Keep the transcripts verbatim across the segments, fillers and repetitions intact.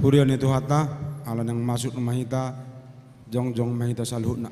Huria ni Tuhanta, ala naeng masuk ma hita, jongjong ma hita saluhutna.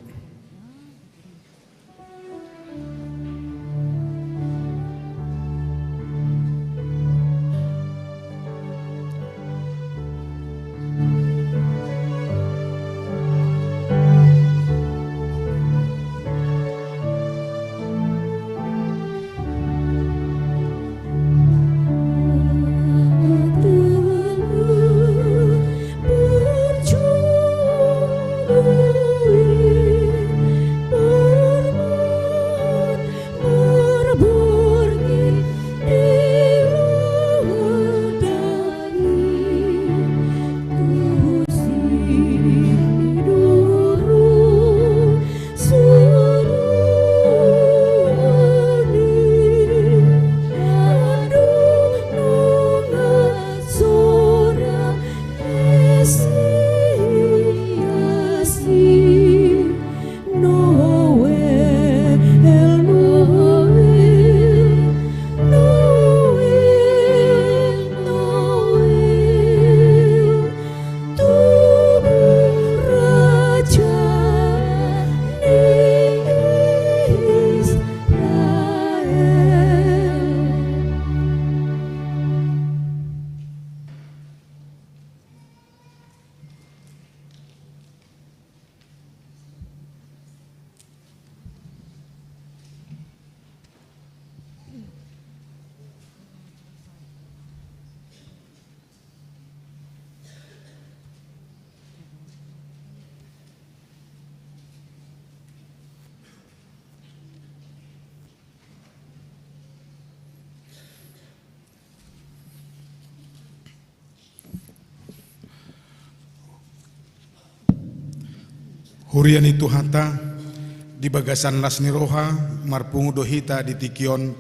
Huria ni Tuhanta, di bagasan las ni roha, marpungu do hita di tingki on,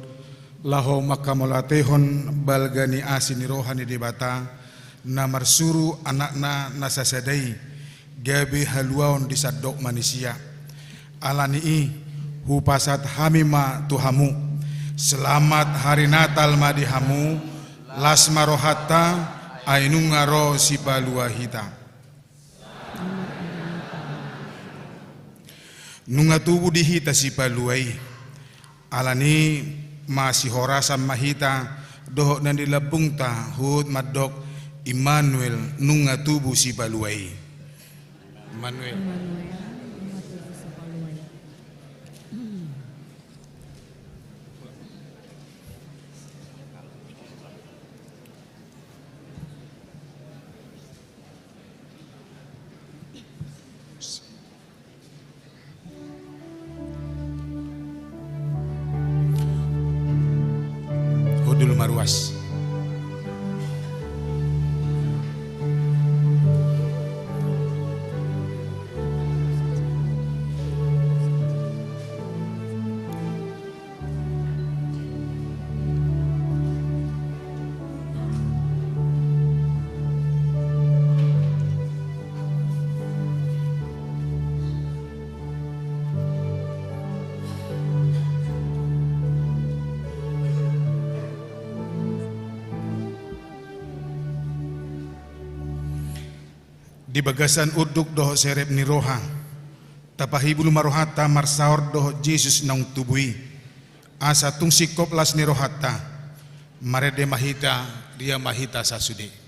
laho manghamauliatehon balga ni asi ni roha ni Debata, na marsuru Anakna na sasada i, gabe haluaon di sandok manisia. Ala ni i, hupasahat hami ma tu hamu. Selamat Hari Natal ma di hamu, las ma rohanta, ai nunga ro Sipalua hita. Nunga tubu di hita Sipalua i. Ala ni i masihorasan ma hita, dohot na nilambungta huhut mandok Immanuel, nunga tubu Sipalua i. Immanuel. Hundul ma ruas. Di bagasan unduk dohot serep ni roha, tapahibul ma rohanta marsaor dohot Jesus naung tubu i, asa tung singkop las ni rohanta, marende ma hita, ria ma hita sasude.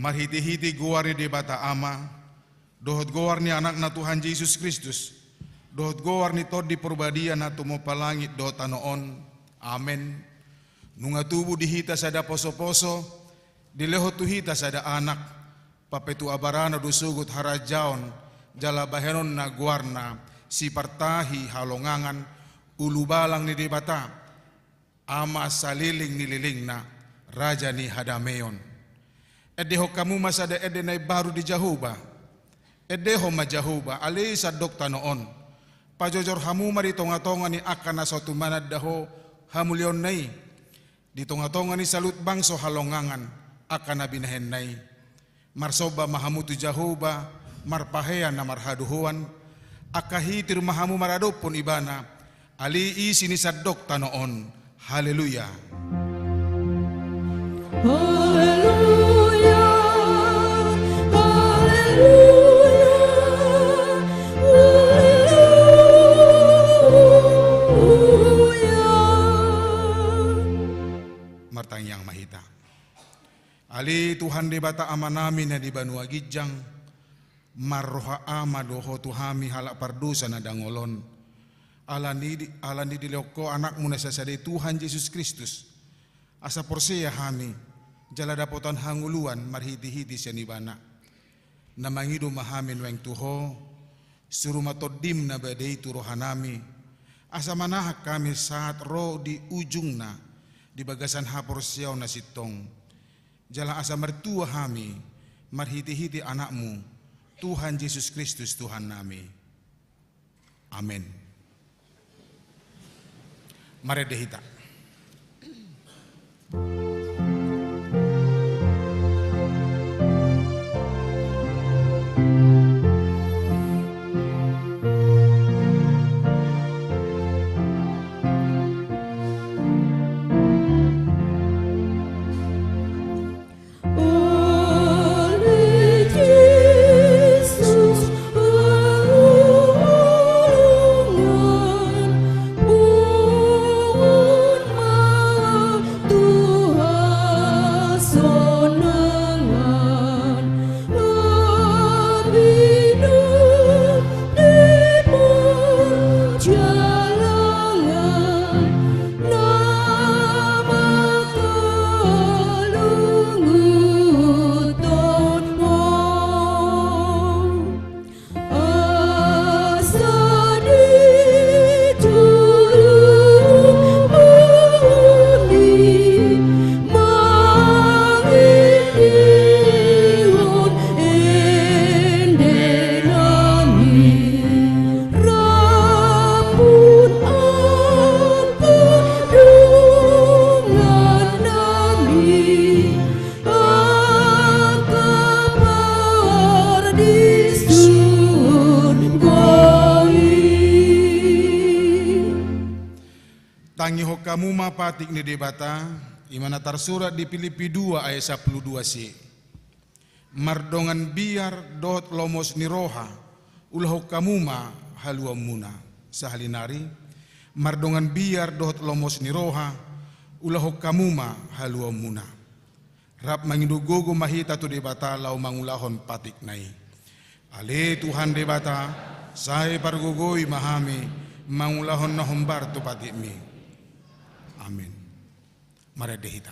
Marhitehite goar ni Debata Ama, dohot goar ni Anakna Tuhan Jesus Kristus, dohot goar ni Tondi Parbadia na tumompa langit dohot tano on. Amen. Nunga tubu di hita sada posoposo, dilehon tu hita sada Anak, papetua barana do sogot harajaon jala bahenonna goarna, Sipartahi halongangan, Ulubalang ni Debata, Ama saleleng ni lelengna, Raja ni hadameon. Endehon hamu ma sada ende na imbaru di Jahowa. Endehon ma Jahowa, ale sandok tano on. Pajojor hamu ma di tongatonga ni angka na so tumananda Ho hamuliaonna i, di tongatonga ni saluhut bangso halongangan angka na binahenna i. Marsomba ma hamu tu Jahowa, marpahean na marhadohoan, angka hitir ma hamu maradophon Ibana, ale isi ni sandok tano on. Haleluya. Haleluya, haleluya, haleluya. Martangiang ma hita. Ale Tuhan Debata Amanami na di banua ginjang, marroha Ama do Ho tu hami halak pardosa na dangol on. Alani, alani dilehon Ho Anakmu na sasada i, Tuhan Jesus Kristus, asa porsea hami, jala dapotan hangoluan marhitehite sian Ibana. Na mangido ma hami nuaeng tu Ho, suru ma Tondim na badia i tu rohanami, asa manahan hami sahat ro di ujungna di bagasan haporseaon na sintong. Jala asa martua hami marhitehite Anakmu, Tuhan Jesus Kristus Tuhannami. Amen. Marende hita. Tangihon hamu ma patik ni Debata, i ma na tarsurat di Pilippi dua ayat sampulu dua C. Mardongan biar dohot lomos ni roha, ulahon hamu ma haluaonmuna. Sahali nari, mardongan biar dohot lomos ni roha, ulahon hamu ma haluaonmuna. Rap mangido gogo ma hita tu Debata laho mangulahon patikna i. Ale Tuhan Debata, sai pargogoi ma hami mangulahon na hombar tu patikmi. Amen. Marende hita.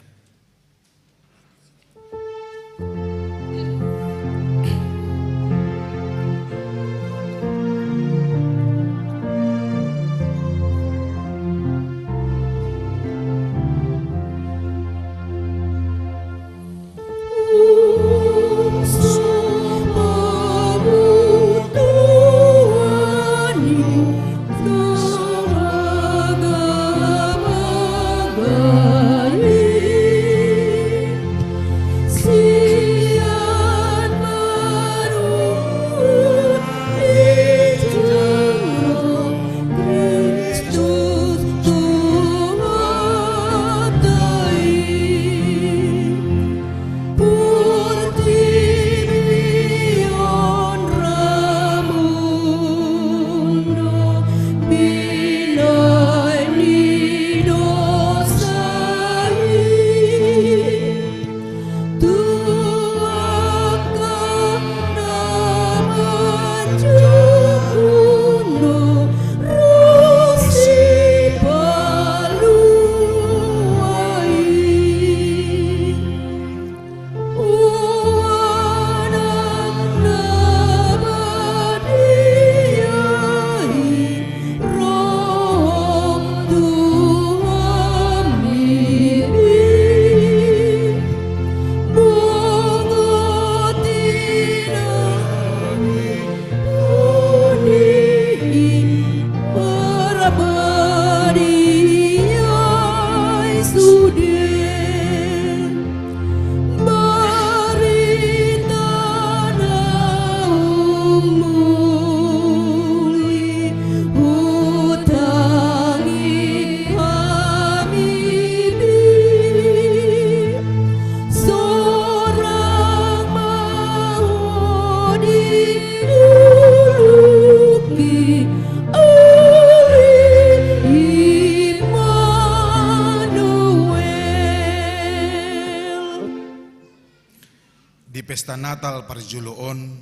Di pesta Natal parjolo on,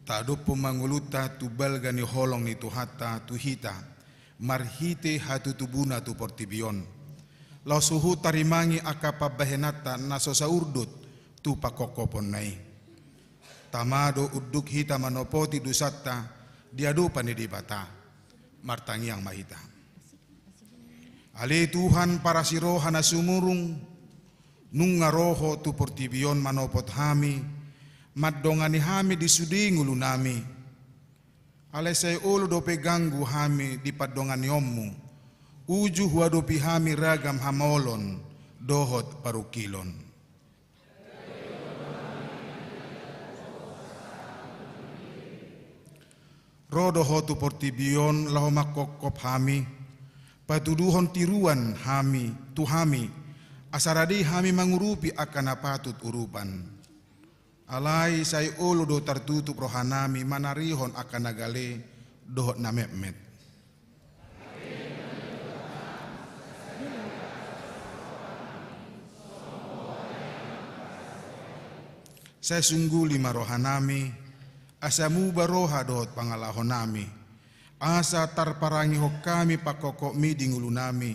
tadophon ma ngolunta tu balga ni holong ni Tuhanta tu hita, marhite hatutubuna tu portibi on. Laos huhut tarimangi angka pambahenanta na so saurdut tu pangkophoponna i. Tama do unduk hita manopoti dosanta di adopan ni Debata. Martangiang ma hita. Ale Tuhan parasi roha na sumurung, nunga ro Ho tu portibi on manopot hami, mandongani hami di sude ngolunami. Alai sai olo dope ganggu hami di pandonganionmu, uju huadopi hami ragam hamaolon dohot parungkilon. Ro do Ho tu portibi on laho mangkophop hami, patuduhon tiruan hami tu hami, asa rade hami mangurupi angka na patut urupan. Alai sai olo do tartutup rohanami manarihon angka na gale dohot na metmet. Sai sungguli ma rohanami, asa muba roha dohot pangalahonami, asa tarparangehon hami pangkophopmi di ngolunami,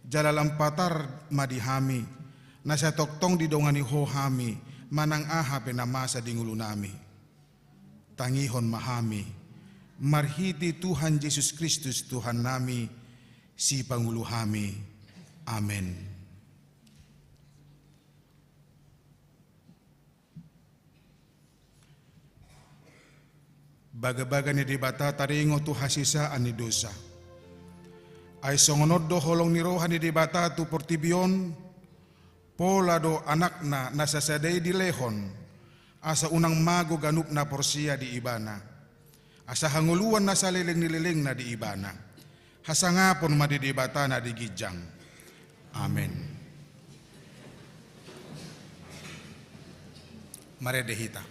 jala lam patar ma di hami, na sai tongtong didongani Ho hami, manang aha pe na masa di ngolunami. Tangihon ma hami, marhite Tuhan Jesus Kristus Tuhannami, Sipangolu hami. Amen. Bagabaga ni Debata taringot tu hasesaan ni dosa. Ai songon on do holong ni roha ni Debata tu portibi on, pola do Anakna na sasada i dilehon, asa unang mago ganup na porsea di Ibana, asa hangoluan na saleleng ni lelengna di Ibana. Hasangapon ma di Debata na di ginjang. Amen. Marende hita.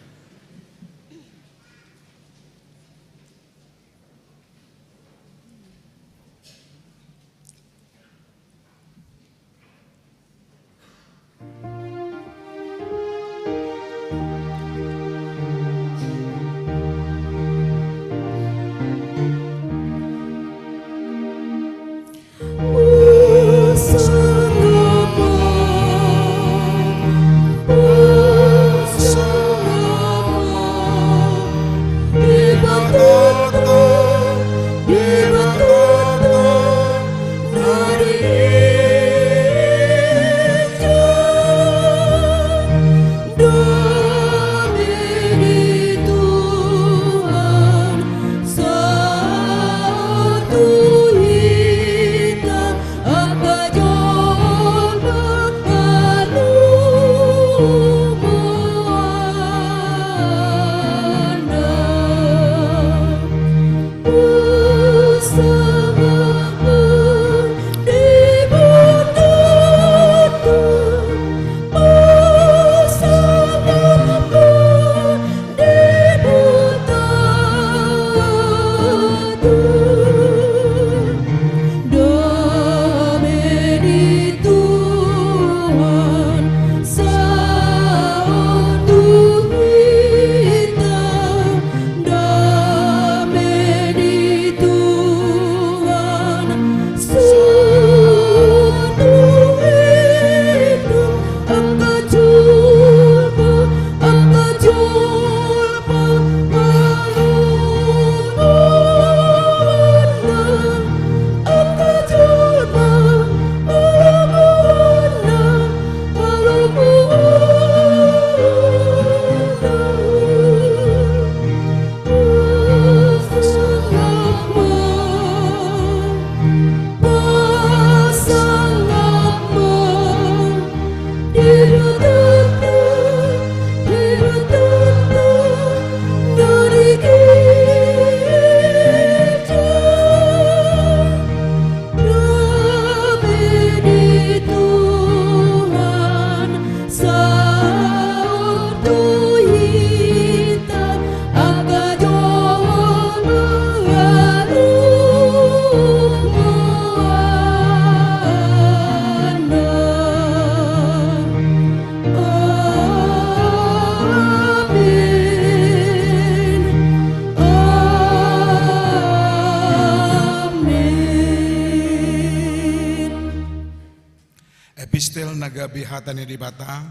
Hata ni Debata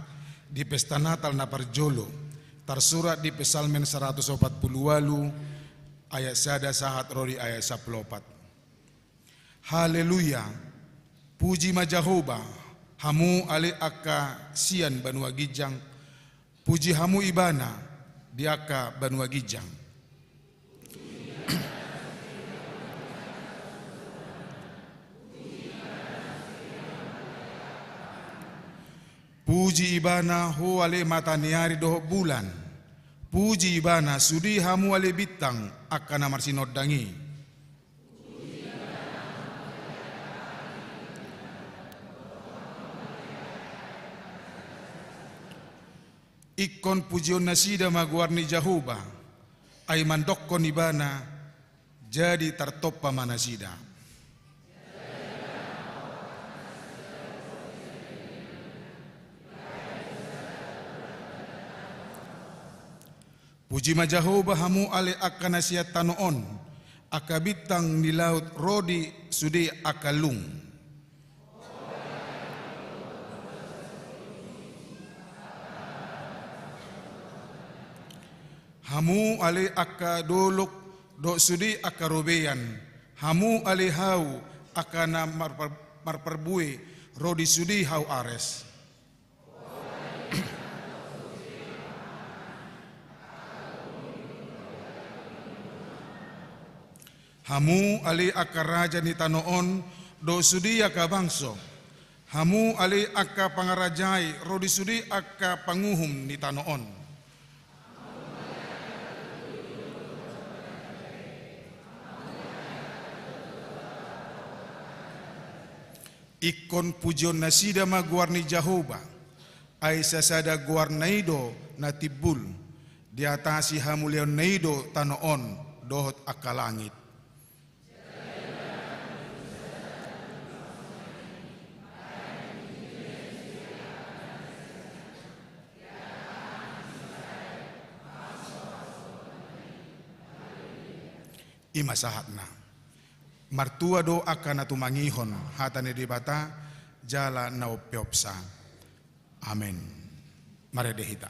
di pesta Natal na parjolo, tarsurat di Psalmen saratus opat pulu ualu, ayat sada sahat ro di ayat sampulu opat. Haleluya! Puji ma Jahowa, hamu ale angka sian banua ginjang, puji hamu Ibana di angka banua ginjang. Puji Ibana, ho ale mata ni ari dohot bulan. Puji Ibana, sude hamu ale bintang, angka na marsinondang i. Ingkon pujionnasida ma goar ni Jahowa, ai mandokkon Ibana, jadi tartompa ma nasida. Puji ma Jahowa, hamu ale angka na sian tano on, angka bintang ni laut ro di sude angka lung. Hamu ale angka dolok dohot sude angka robean, hamu ale hau angka na marpar-, marparbue ro di sude hau ares. Hamu ale angka raja ni tano on dohot sude angka bangso, hamu ale angka pangarajai ro di sude angka panguhum ni tano on. Ingkon pujionnasida ma goar ni Jahowa, ai sasada goarna i do na timbul, diatasi hamuliaonna i do tano on dohot angka langit. I ma sahatna. Martua do angka na tumangihon hata ni Debata jala na umpeopsa. Amen. Marende hita.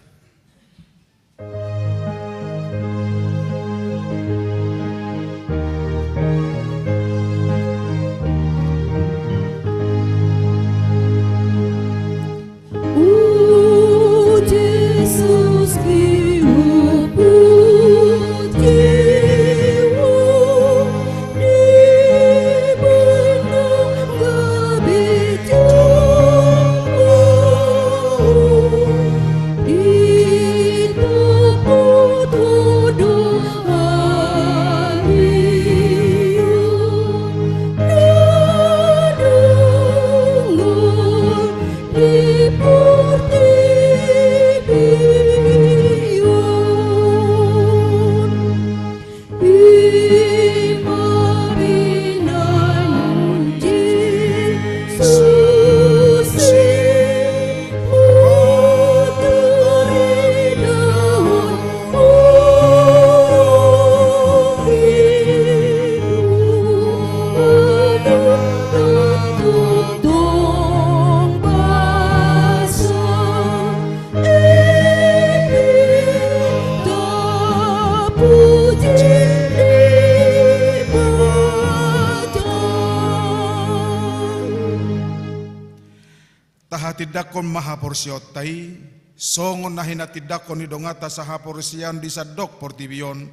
Tahatindangkon ma haporseaonta i, songon na hinatindangkon ni donganta sahaporseaon di sandok portibi on,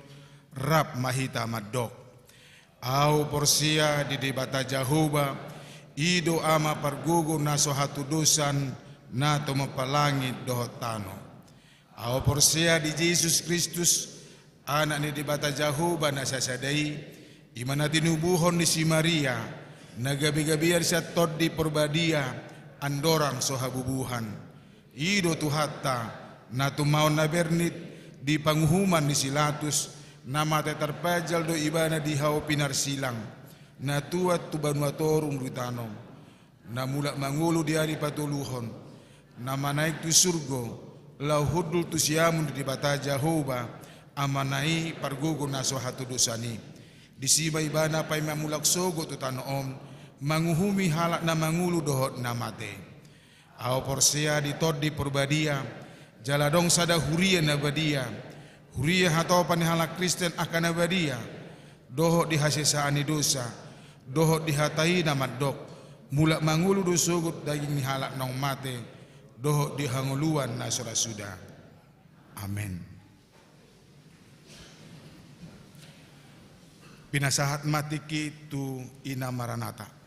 rap ma hita mandok. Ahu porsea di Debata Jahowa, i do Ama pargogo na so hatudosan, na tumompa langit dohot tano. Ahu porsea di Jesus Kristus, Anak ni Debata Jahowa na sasada i, i ma na tinubuhon ni si Maria, na gabegabean sian Tondi Porbadia, andorang so habubuhan. I do Tuhanta, na tumaon na bernit di panguhuman ni si Latus, na mate tarpajal do Ibana di hau pinarsilang, na tuat tu banua toru di tano, na mulak mangolu di ari patoluhon, na manaek tu surgo, laho hundul tu siamun ni Debata Jahowa, Amana i pargogo na so hatudosan i. Disi ma Ibana paima mulak sogot tu tano on, manguhumi halak na mangolu dohot na mate. Ahu porsea di Tondi Parbadia, jala adong sada huria na badia, huria hatopan ni halak Kristen angka na badia, dohot di hasesaan ni dosa, dohot di hata i na mandok, mulak mangolu do sogot daging ni halak naung mate, dohot di hangoluan na so ra suda. Amen. Pinasahat ma tingki tu Ina Maranata.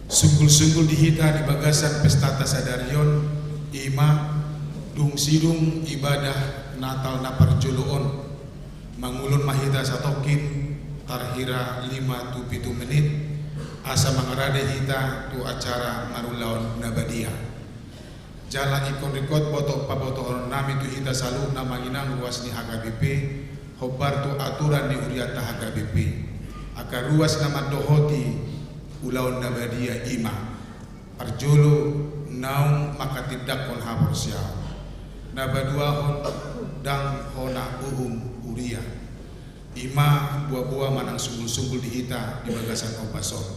Sungkul-sungkul di hita di bagasan pestanta sadari on, i ma dung sidung ibadah Natal na parjolo on. Mangulon ma hita satongkin, tarhira lima tu pitu menit, asa mangarade hita tu acara marulaon na badia. Jala ingkon ringkot boto pabotohononnami tu hita saluhutna manginang ruas ni H K B P, hombar tu aturan ni hurianta H K B P. Angka ruas na mandohoti ulaon na badia i ma: parjolo, naung manghatindanghon haporseaon; na paduahon, ndang hona uhum huria. I ma boa-boa manang sungkul-sungkul di hita di bagasan ombas on.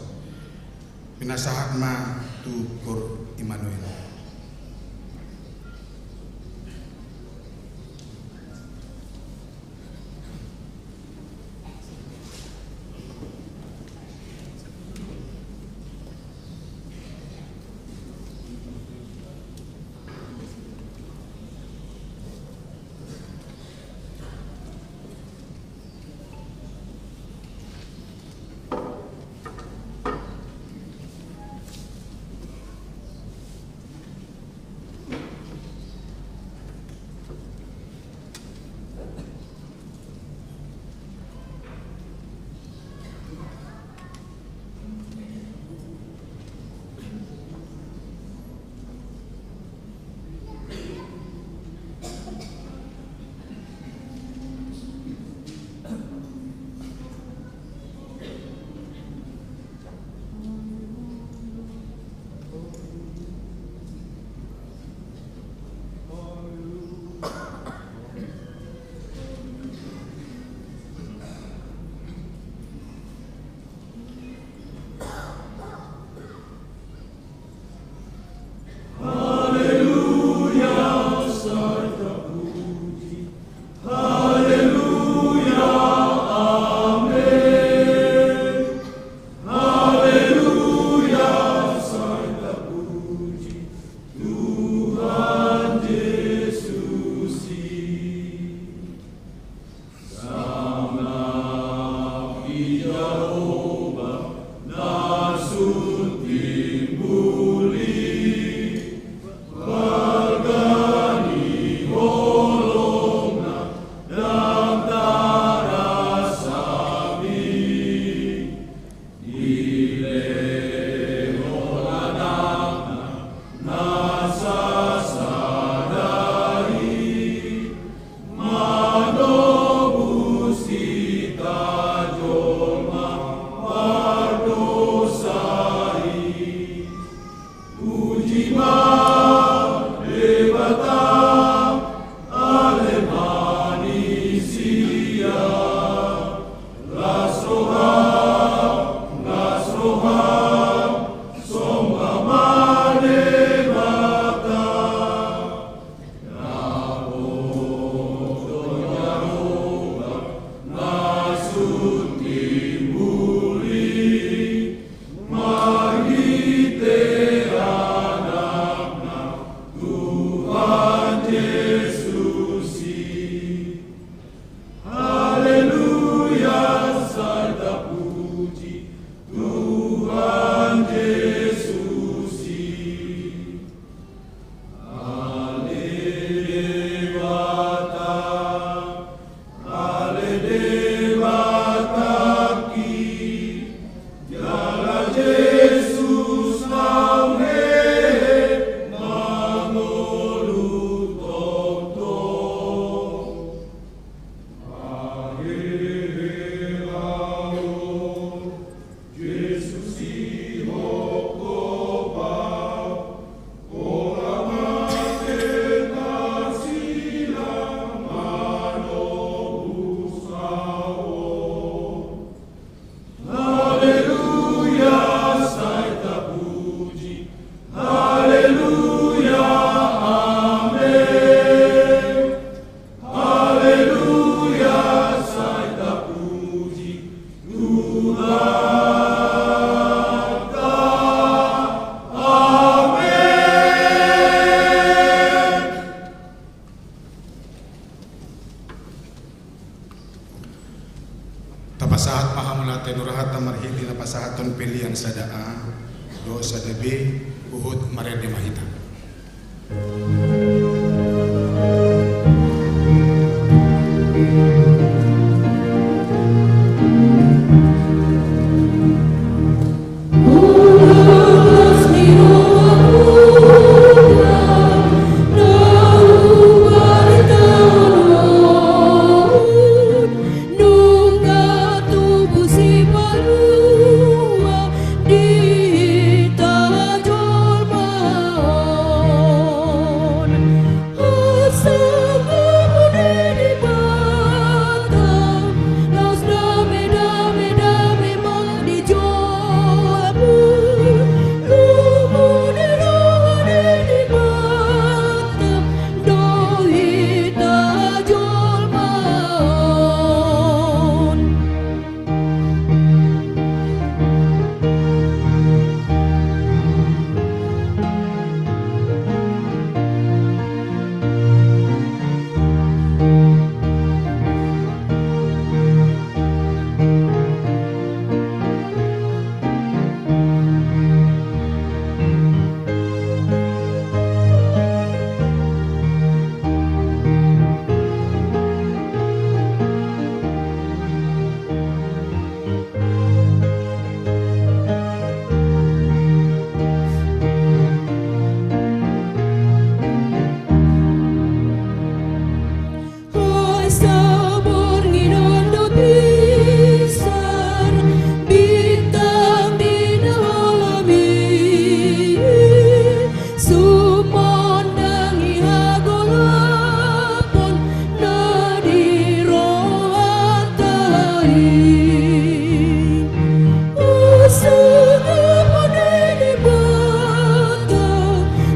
Pinasahat ma tu Koor Immanuel. Tapasahat ma hamu laho tu Tuhanta marhite na pasahathon pelean sada A dohot sada B, huhut marende ma hita. Nunga tubu sipaluahon di hita jolma on. Asa lumu ni Debata, laos dame, dame, dame ma di jolma. Lumu ni roha ni Debata, do hita jolma on. Asa borngin on do tinsar bintang di na holam i, sumondangi hagolapon na di rohanta i. Asa lumu ni Debata,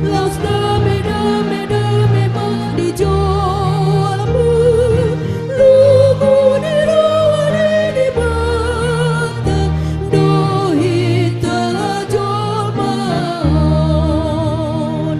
laos dame, dame, dame ma di jolma. Lumu ni roha ni Debata, do hita jolma on.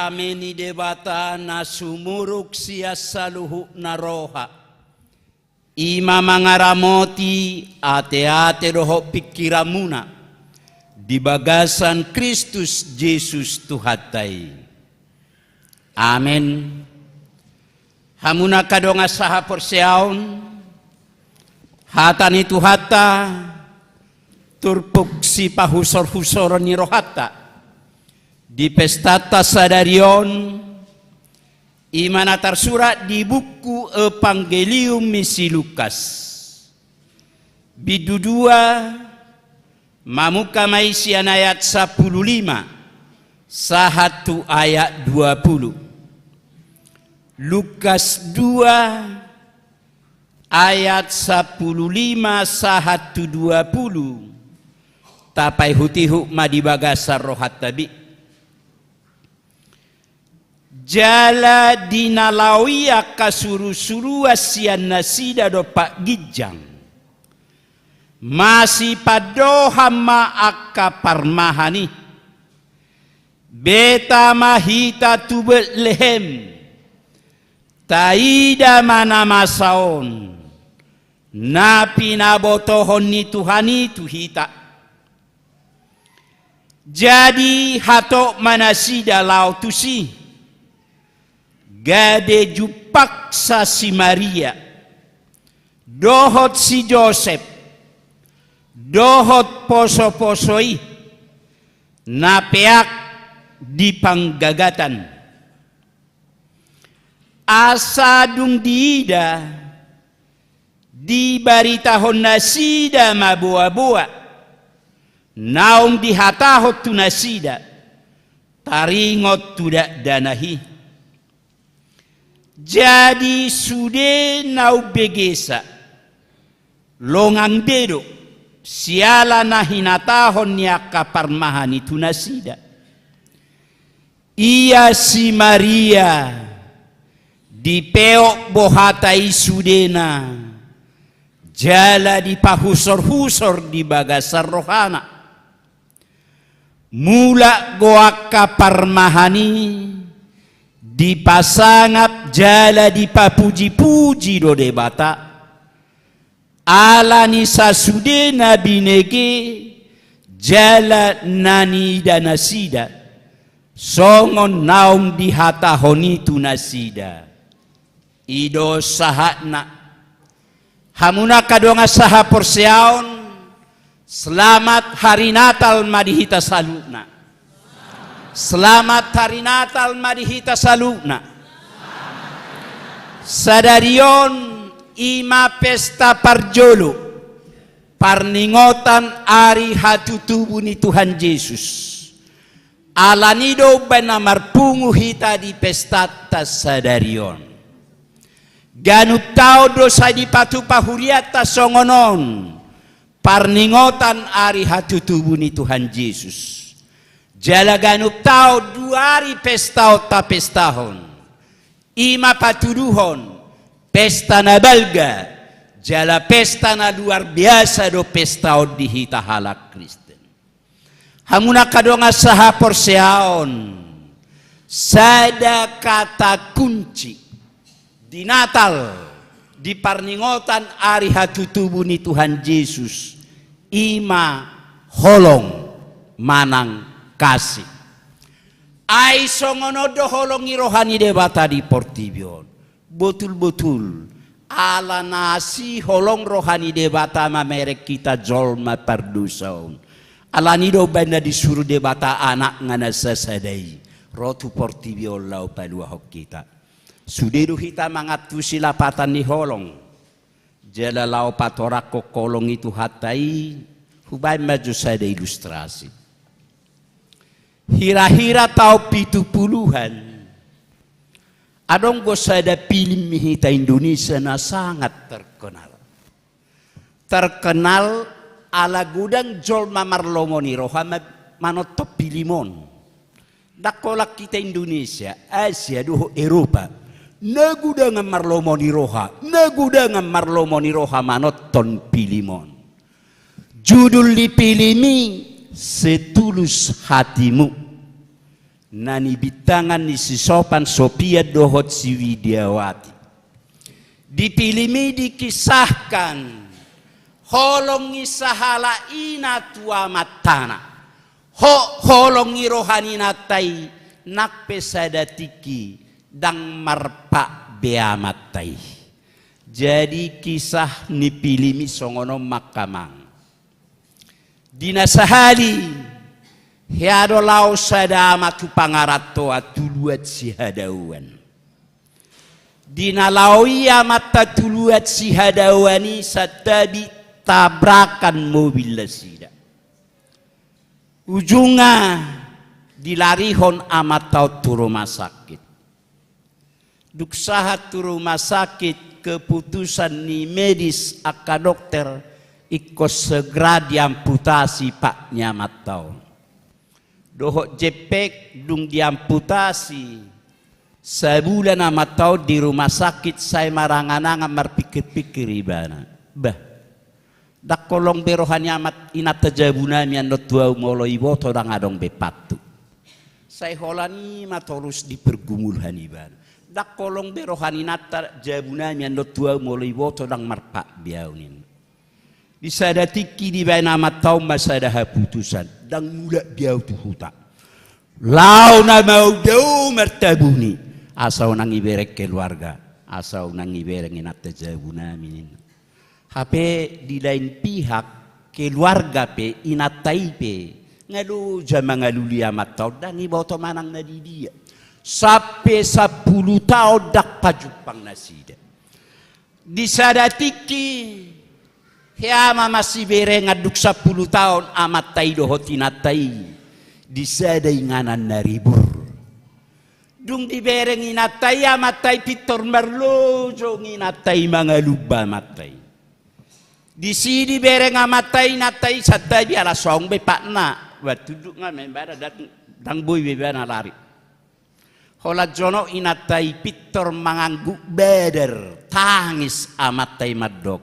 Dame ni Debata na sumurung sian saluhutna roha, i ma mangaramoti ateate dohot pingkiranmuna di bagasan Kristus Jesus Tuhanta i. Amen. Hamu angka dongan sahaporseaon, hata ni Tuhanta turpuk sipahusorhusoron ni rohanta di pestanta sadari on, i ma na tarsurat di buku Evangelium ni si Lukas, bindu dua, mamungka ma i sian ayat sampulu lima sahat tu ayat dua pulu. Lukas dua ayat sampulu lima sahat tu dua pulu. Tapaihutihut ma di bagasan rohanta be. Jala di na laho i angka surusuruan sian nasida dompak ginjang, masipandohan ma angka parmahan i: Beta ma hita tu Betlehem, taida ma na masa on, na pinabotohon ni Tuhan i tu hita. Jadi hatop ma nasida laho tusi, gabe jumpangsa si Maria dohot si Josep dohot posoposo i, na peak di panggagatan. Asa dung diida, dibaritahon nasida ma boaboa naung dihatahon tu nasida, taringot tu dakdanak i. Jadi sude na umbegesa, longang be do, siala na hinatahon ni angka parmahan i tu nasida. Ia si Maria, dipeop bohata i sudena, jala dipahusorhusor di bagasan rohana. Mulak do angka parmahan i, dipasangap jala dipapujipuji do Debata, ala ni sasude na binege jala na niida nasida, songon naung dihatahon i tu nasida. I do sahatna. Hamu angka dongan sahaporseaon, selamat hari Natal ma di hita saluhutna. Selamat hari Natal ma di hita saluhutna. Sadari on i ma pesta parjolo, parningotan ari hatutubu ni Tuhan Jesus. Ala ni do umbaen na marpungu hita di pestanta sadari on. Ganup taon do sai dipatupa hurianta songon on, parningotan ari hatutubu ni Tuhan Jesus. Jala ganup taon dua ari pesta on tapestahon. I ma patuduhon, pesta na balga, jala pesta na luar biasa do pesta on di hita halak Kristen. Hamu angka dongan sahaporseaon, sada kata kunci di Natal, di parningotan ari hatutubu ni Tuhan Jesus, i ma holong manang kasih. Ai songon on do holong ni roha ni Debata di portibi on. Botul-botul, ala na asi holong roha ni Debata mamereng hita jolma pardosa on. Ala ni do umbaen na disuru Debata Anakna na sasada i ro tu portibi on laho paluahon hita. Sude do hita mangantusi lapatan ni holong. Jala laho patorangkon holong i tu hata i, hubaen ma jo sada ilustrasi. Hira-hira taon pitu puluhan, adong do sada pilim ni hita Indonesia na sangat terkenal. Terkenal ala godang jolma marlomo ni roha ma-, manonton pilim on. Ndang holan hita Indonesia, Asia dohot Eropa. Na godangan marlomo ni roha, na godangan marlomo ni roha manonton pilim on. Judul ni pilim i Setulus Hatimu. na nibintangan ni si Sopan Sopian dohot si Widiawati. Di pilim i dikisahkan holong ni sahalak ina tu amantana. Ho, holong ni roha ni inanta i, nang pe sada tingki ndang marpat be amanta i. Jadi kisah ni pilim i songon on ma angka amang. Di na sahali, hea do laho sada ama tu pangarantoan tu luat sihadaoan. Di na laho i amanta tu luat sihadaoan i, santabi tabrakan mobil nasida. Ujungna dilarihon amanta on tu rumah sakit. Dung sahat tu rumah sakit, keputusan ni medis angka dokter, ingkon segera diamputasi pat ni amanta on. Dohot jempek, dung diamputasi, sabulan amanta on di rumah sakit, sai marangan-angan, marpikir-pikir ibana. Bah, ndang holong be roha ni amat inanta jabunami annon tu ahu molo iboto ndang adong be pathu. Sai holan i ma torus dipergumulhon ibana. Ndang holong be roha ni inanta jabunami annon tu ahu molo iboto ndang marpat be ahu ninna. Di sada tingki dibaen amanta on ma sada haputusan, ndang mulak be ahu tu huta. Laho nama au dao martabuni, asa unang ibereng keluarga, asa unang ibereng inanta jabunami ninna. Hape di lain pihak, keluarga pe, inanta i pe, nga loja mangalului amanta on, ndang iboto manang na di dia. Sampe sampulu taon ndang pajumpang nasida. Di sada tingki, hea ma masiberengan dung sampulu taon amanta i dohot inanta i di sada inganan na ribur. Dung dibereng inanta i amanta i, pintor marlojong inanta i mangalumba amanta i. Disi dibereng amanta i inanta i, santabi ala so adong be patna. Bah, tunduk nga ma ibana, ndang, ndang boi be ibana lari. Holan jonok inanta i, pintor mangangguk badar, tangis amanta i mandok,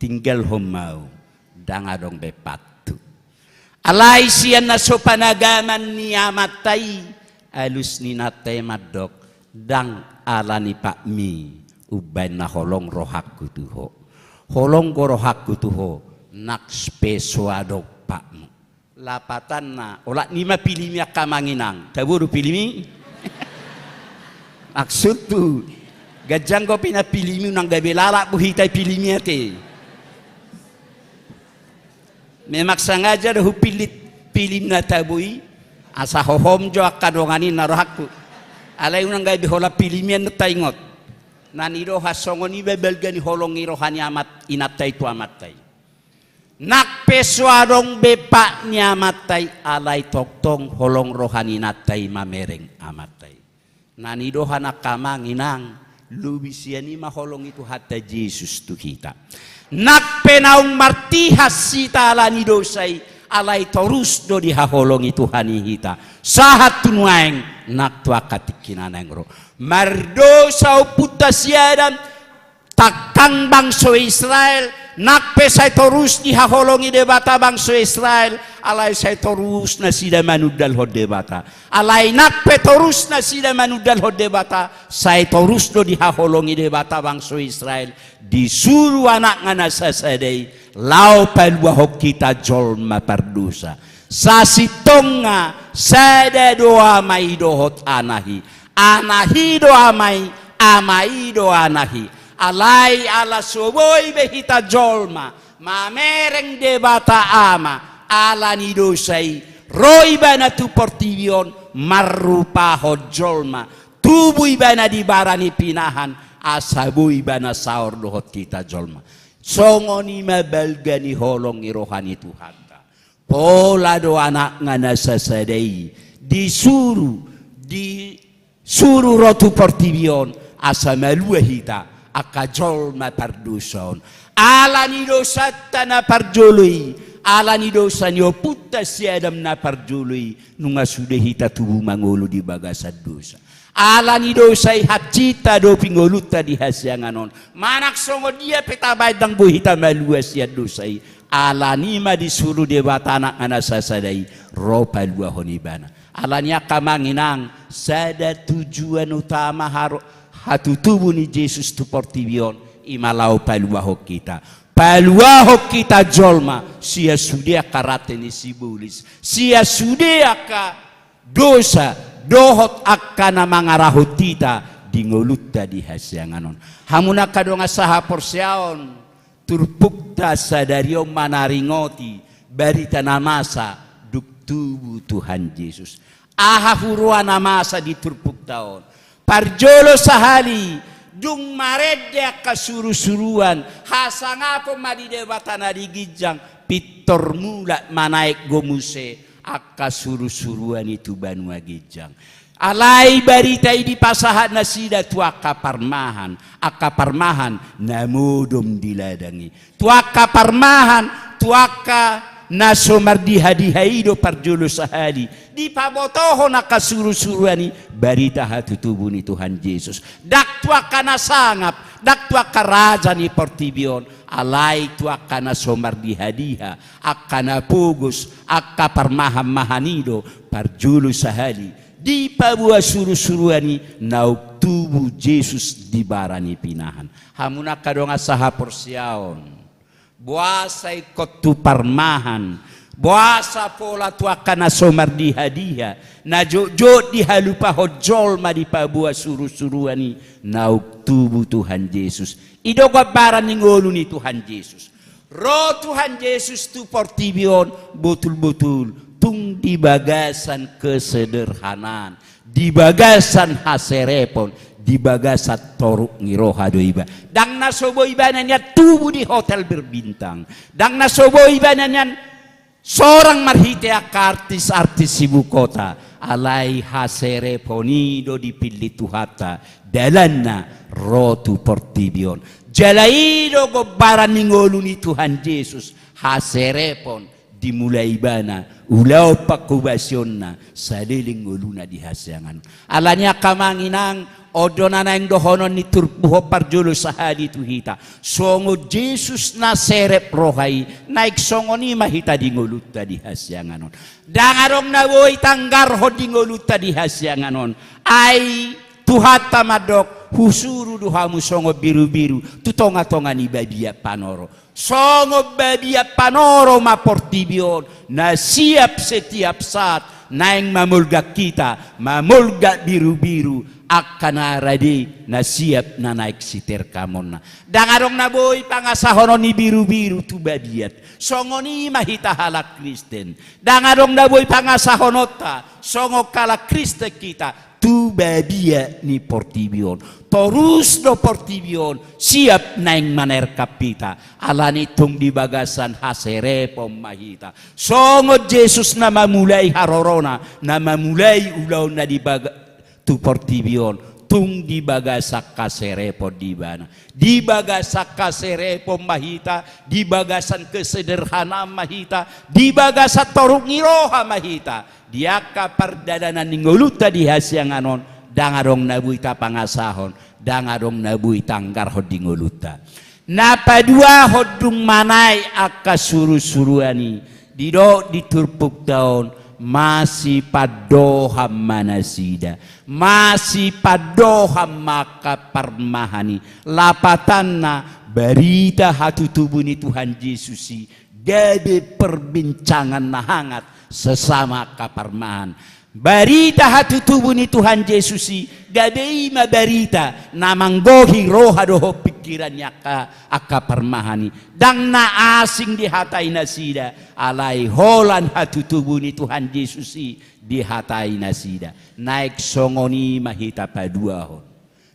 tinggalhon ma au, ndang adong be pathu. Alai sian na so panagaman ni amanta i, alus ni inanta i mandok, ndang ala ni patmi umbaen na holong rohangku tu ho. Holong do rohangku tu ho, nang pe so adong patmu. Lapatanna, olat ni ma pilim i angka amang inang. Tabo do pilim i? Maksudhu, ganjang dope na pilim i, unang gabe lalap do hita i pilim i ate. Memang sangaja do hupillit pilim na tabo i, asa hohom jo angka dongan i na rohangku. Alai unang gabe holan pilim i annon taingot. Na nidohon songon i ma balga ni holong ni roha ni amat inanta i tu amanta i. Nang pe so adong be pat ni amanta i, alai tongtong holong roha ni inanta i mamereng amanta i. Na nidohon angka amang inang, lobi sian i ma holong ni Tuhanta Jesus tu hita. Nang pe naung martihas hita ala ni dosa i, alai torus do dihaholongi Tuhan i hita. Sahat tu nuaeng, nang tu angka tingki na naeng ro. Mardosa ompunta si Adam, tangkang bangso Israel, nang pe sai torus dihaholongi Debata bangso Israel, alai sai torus nasida manundalhon Debata. Alai nang pe torus nasida manundalhon Debata, sai torus do dihaholongi Debata bangso Israel, disuru anakna na sasada i, laho paluahon hita jolma pardosa. Sasintongna sada do Ama i dohot Anak i. Anak i do Ama i, Ama i do Anak i. Alai ala so boi be hita jolma mamereng Debata Ama ala ni dosa i, ro Ibana tu portibi on marrupahon jolma, tubu Ibana di bara ni pinahan, asa boi Ibana saor dohot hita jolma. Songon i ma balga ni holong ni roha ni Tuhanta. Pola do Anakna na sasada i disuru, disuru ro tu portibi on, asa malua hita angka jolma pardosa on. Ala ni dosanta na parjolo i, ala ni dosa ni ompunta si Adam na parjolo i, nunga sude hita tubu mangolu di bagasan dosa. Ala ni dosa i hansit adopi ngolunta di hasiangan on. Manang songon dia pe tabaen, ndang boi hita malua sian dosa i. Ala ni i ma disuru Debata Anakna na sasada i ro paluahon Ibana. Alani i angka amang inang, sada tujuan utama haro-, hatutubu ni Jesus tu portibi on, i ma laho paluahon hita. Paluahon hita jolma sian sude angka rante ni sibolis, sian sude angka dosa dohot angka na mangarahon hita di ngolunta di hasiangan on. Hamu angka dongan sahaporseaon, turpukta sadari on manaringoti barita na masa dung tubu Tuhan Jesus. Aha huroha na masa di turpukta on? Parjolo sahali, dung marende angka surusuruan, hasangapon ma di Debata na di ginjang, pintor mulak manaek do muse angka surusuruan i tu banua ginjang. Alai barita i dipasahat nasida tu angka parmahan, angka parmahan na modom di ladang i. Tu angka parmahan, tu angka na so mardihadiha i do parjolo sahali dipabotohon angka surusuruan i barita hatutubu ni Tuhan Jesus. Ndang tu angka na sangap, ndang tu angka raja ni portibi on, alai tu angka na so mardihadiha, angka na pogos, angka parmahanmahan i do parjolo sahali dipaboa surusuruan i naung tubu Jesus di bara ni pinahan. Hamu angka dongan sahaporseaon, boasa ingkon tu parmahan, boasa pola tu angka na so mardihadiha, na jotjot dihalupahon jolma dipaboa surusuruan i naung tubu Tuhan Jesus? I do gambaran ni ngolu ni Tuhan Jesus. Ro Tuhan Jesus tu portibi on botulbotul tung di bagasan kesederhanaan, di bagasan haserepon, di bagasan toruk ni roha do iba. Ndang na so boi ibana nian tubu di hotel berbintang, ndang na so boi ibana nian sorang marhite angka artis-artis ibu kota, alai haserepon i do dipillit Tuhanta dalanna ro tu portibi on. Jala i do gombaran ni ngolu ni Tuhan Jesus, haserepon, dimulai ibana ulaon panghobasionna saleleng ngoluna di hasiangan. Alani i angka amang inang, on do na naeng dohonon ni turpuk on parjolo sahali tu hita. Songon Jesus na serep roha i, naeng songon i ma hita di ngolunta di hasiangan on. Ndang adong na boi tanggarhon di ngolunta di hasiangan on. Ai Tuhanta mandok, husuru do hamu songon birubiru tu tongatonga ni babiat panoro. Songon babiat panoro ma portibi on, na siap setiap saat naeng mamolgak hita, mamolgak birubiru angka na rade na siap na naeng siterkamonna. Ndang adong na boi pangasahonon ni birubiru tu babiat. Songon i ma hita halak Kristen. Ndang adong na boi pangasahononta songon halak Kristen hita tu babiat ni portibi on. Torus do portibi on siap naeng manerkam hita. Alani i tung di bagasan haserepon ma hita. Songon Jesus na mamulai harorona, na mamulai ulaonna di baga-, tu portibi on, tung di bagasan haserepon do ibana. Di bagasan haserepon ma hita, di bagasan kesederhanaan ma hita, di bagasan toruk ni roha ma hita. Di angka pardalanan ni ngolunta di hasiangan on, ndang adong na boi tapangasahon, ndang adong na boi tanggarhon di ngolunta. Na paduahon dung manaek angka surusuruan i, didok di turpukta on, masipandohan ma nasida, masipandohan ma angka parmahan i. Lapatanna, barita hatutubu ni Tuhan Jesus i gabe perbincangan na hangat sesama angka parmahan. Barita hatutubu ni Tuhan Jesus i gabe i ma barita na manggohi roha dohot pingkiran ni angka, angka parmahan i. Ndang na asing dihatai nasida, alai holan hatutubu ni Tuhan Jesus i dihatai nasida. Naeng songon i ma hita paduahon.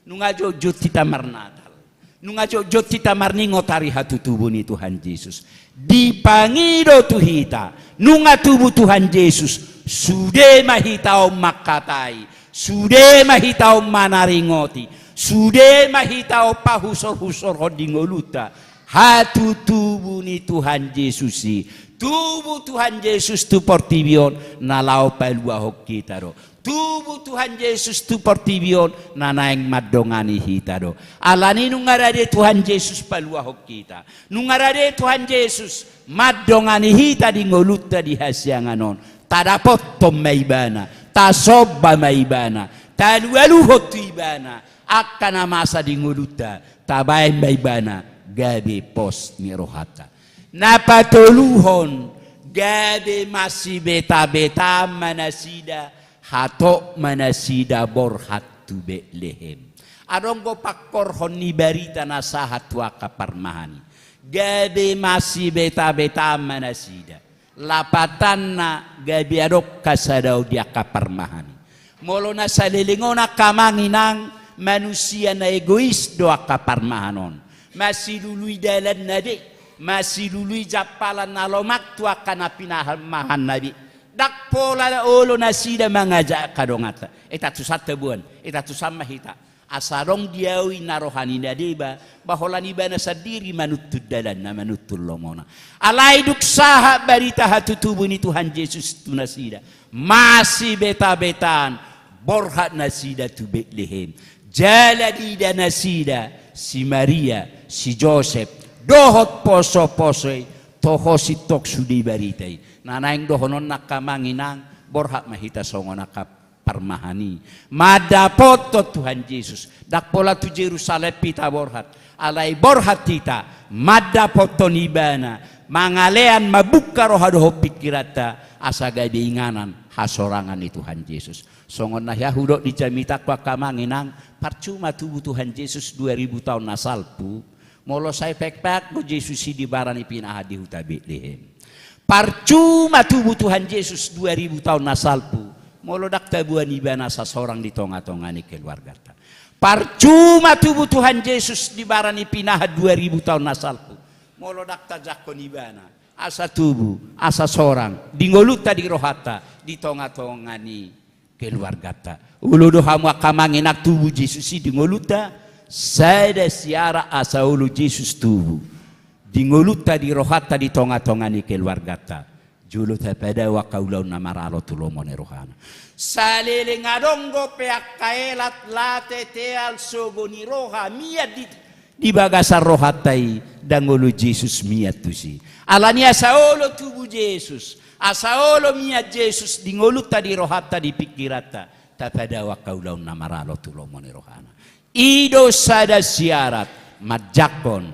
Nunga jotjot hita marnatal, nunga jotjot hita marningot ari hatutubu ni Tuhan Jesus. Dipangido tu hita, nunga tubu Tuhan Jesus, sude ma hita on mangkatai, sude ma hita on manaringoti, sude ma hita on pahusorhusorhon di ngolunta hatutubu ni Tuhan Jesus i. Tubu Tuhan Jesus tu portibi on na laho paluahon hita do. Tubu Tuhan Jesus tu portibi on na naeng mandongani hita do. Alani nunga rade Tuhan Jesus paluahon hita, nunga rade Tuhan Jesus mandongani hita di ngolunta di hasiangan on, tadapothon ma ibana, tasomba ma ibana, talualuhon tu ibana angka na masa di ngolunta, tabaen ma ibana gabe pos ni rohanta. Na patoluhon, gabe masibetabeta ma nasida, hatop ma nasida borhat tu Betlehem. Adong do pangkorhon ni barita na sahat tu angka parmahan i. Gabe masibetabeta ma nasida. Lapatanna gabe adong hasadaon di angka parmahan i. Molo na saleleng on angka amang inang, manusia na egois do angka parmahan on. Masilului dalanna be, masilului jampalan na lomak tu angka na pinamahanna be. Ndang pola olo nasida mangajak angka donganta. Eta tu santa boan, eta tu sama hita. Asa adong di ahu inna roha ni na deba, ba holan ibana sandiri manuntun dalanna, manuntun lomona. Alai dung sahat barita hatutubu ni Tuhan Jesus tu nasida, masibetabeta borhat nasida tu Betlehem. Jala diida nasida si Maria, si Josep, dohot posoposo i, toho sintong sude barita i. Na naeng dohonon angka amang inang, borhat ma hita songon angka parmahan i, mandapothon Tuhan Jesus. Ndang pola tu Jerusalem hita borhat, alai borhat hita mandapothon ibana, mangalean, mambuka roha dohot pingkiranta, asa gabe inganan hasorangan ni Tuhan Jesus. Songon na hea hudok di jamitangku angka amang inang, parcuma tubu Tuhan Jesus dua ribu taon na salpu, molo sai pekpek do Jesus i di bara ni pinahan di huta Betlehem. Parcuma tubu Tuhan Jesus dua ribu taon na salpu, molo ndang taboan ibana asa sorang di tongatonga ni keluarganta. Parcuma tubu Tuhan Jesus di bara ni pinahan dua ribu taon na salpu, molo ndang tajangkon ibana asa tubu, asa sorang di ngolunta, di rohanta, di tongatonga ni keluarganta. Olo do hamu angka amang inang tubu Jesus i di ngolunta? Sada siarat asa olo Jesus tubu di ngolunta, di rohanta, di tongatonga ni keluarganta, jolo tapadao angka ulaon na maralo tu lomo ni rohana. Saleleng adong dope angka elat, late, teal, sogo ni roha mian di di bagasan rohanta i, ndang olo Jesus mian tusi. Alani asa olo tubu Jesus, asa olo mian Jesus di ngolunta, di rohanta, di pingkiranta, tapadao angka ulaon na maralo tu lomo ni rohana. I do sada siarat manjangkon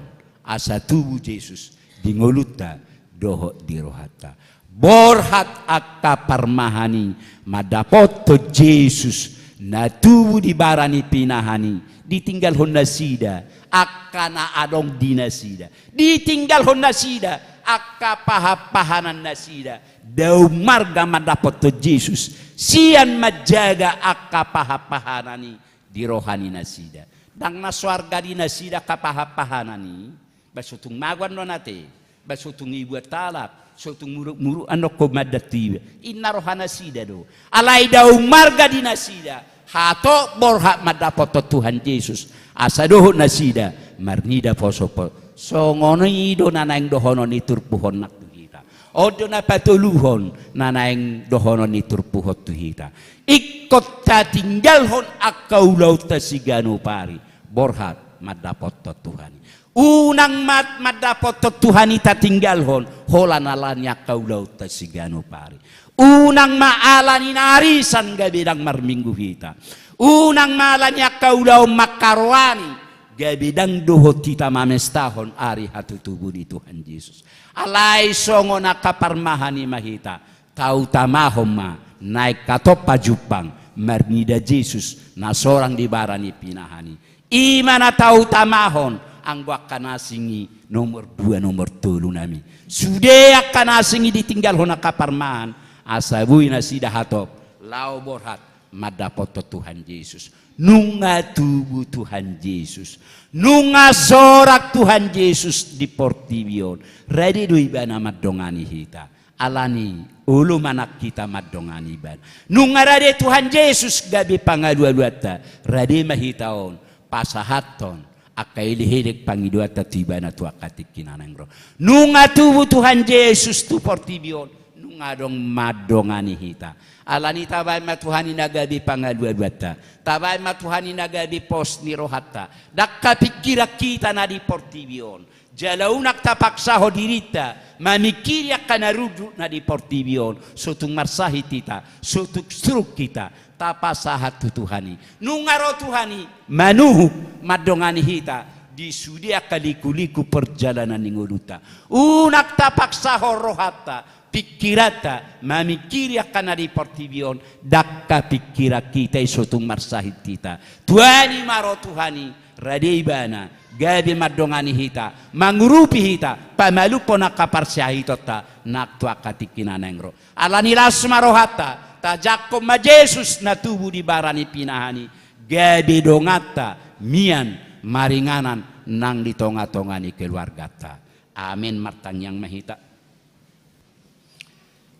asa tubu Jesus di ngolunta dohot di rohanta. Borhat angka parmahan i mandapothon Jesus na tubu di bara ni pinahan i, ditinggalhon nasida angka na adong di nasida, ditinggalhon nasida angka pahanpahanan nasida, dao marga mandapothon Jesus sian manjaga angka pahanpahanan i di roha ni nasida. Ndang na so arga di nasida angka pahanpahanan i, ba so tung mago annon ate, ba so tung ibuat halak, so tung murukmuruk annon ho mandat tu iba. Inna roha nasida do. Alai dao marga di nasida, hatop borhat mandapothon Tuhan Jesus, asa dohot nasida marnida posoposo. Songon i do na naeng dohonon ni turpuk on nang tu hita. On do na patoluhon na naeng dohonon ni turpuk on tu hita. Ingkon tatinggalhon angka ulaonta siganup ari, borhat mandapothon Tuhan i. Unang ma mandapothon Tuhan i tatinggalhon holan ala ni angka ulaonta siganup ari. Unang ma ala ni na arisan gabe ndang marminggu hita. Unang ma ala ni angka ulaon mangkaroani gabe ndang dohot hita mamestahon ari hatutubu ni Tuhan Jesus. Alai songon angka parmahan i ma hita, tautamahon ma naeng hatop pajumpang marnida Jesus na sorang di bara ni pinahan i. I ma na tautamahon, anggo angka na asing i nomor dua, nomor tolu nami. Sude angka na asing i ditinggalhon angka parmahan, asa boi nasida hatop laho borhat mandapothon Tuhan Jesus. Nunga tubu Tuhan Jesus, nunga sorang Tuhan Jesus di portibi on, rade do ibana mandongani hita. Alani olo ma nang hita mandongani ibana. Nunga rade Tuhan Jesus gabe pangalualuanta, rade ma hita on pasahathon angka elekelek pangidoanta tu ibana tu angka tingki na naeng ro. Nunga tubu Tuhan Jesus tu portibi on, nunga adong mandongani hita. Alani tabaen ma Tuhan i na gabe pangalualuanta, tabaen ma Tuhan i na gabe pos ni rohanta. Ndang hapingkiran hita na di portibi on. Jala unang tapaksahon dirinta Mamingkiri angka na runduk na di portibi on, so tung marsahit hita, so tung suruk hita, tapasahat tu Tuhan i. Nunga ro Tuhan i, manuhuk, mandongani hita, di sude angka liku-liku perjalanan ni ngolunta. Unang tapaksahon rohanta, pingkiranta, mamingkiri angka na di portibi on, ndang hapingkiran hita i so tung marsahit hita. Tuani ma ro Tuhan i, rade ibana, gabe mandongani hita, mangurupi hita, pamalumhon angka parsahitonta, nang tu angka tingki na naeng ro. Alani las ma rohanta, tajangkon ma Jesus na tubu di bara ni pinahan i, gabe donganta, mian, maringanan, nang di tonga-tonga ni keluarganta. Amen, martangiang ma hita.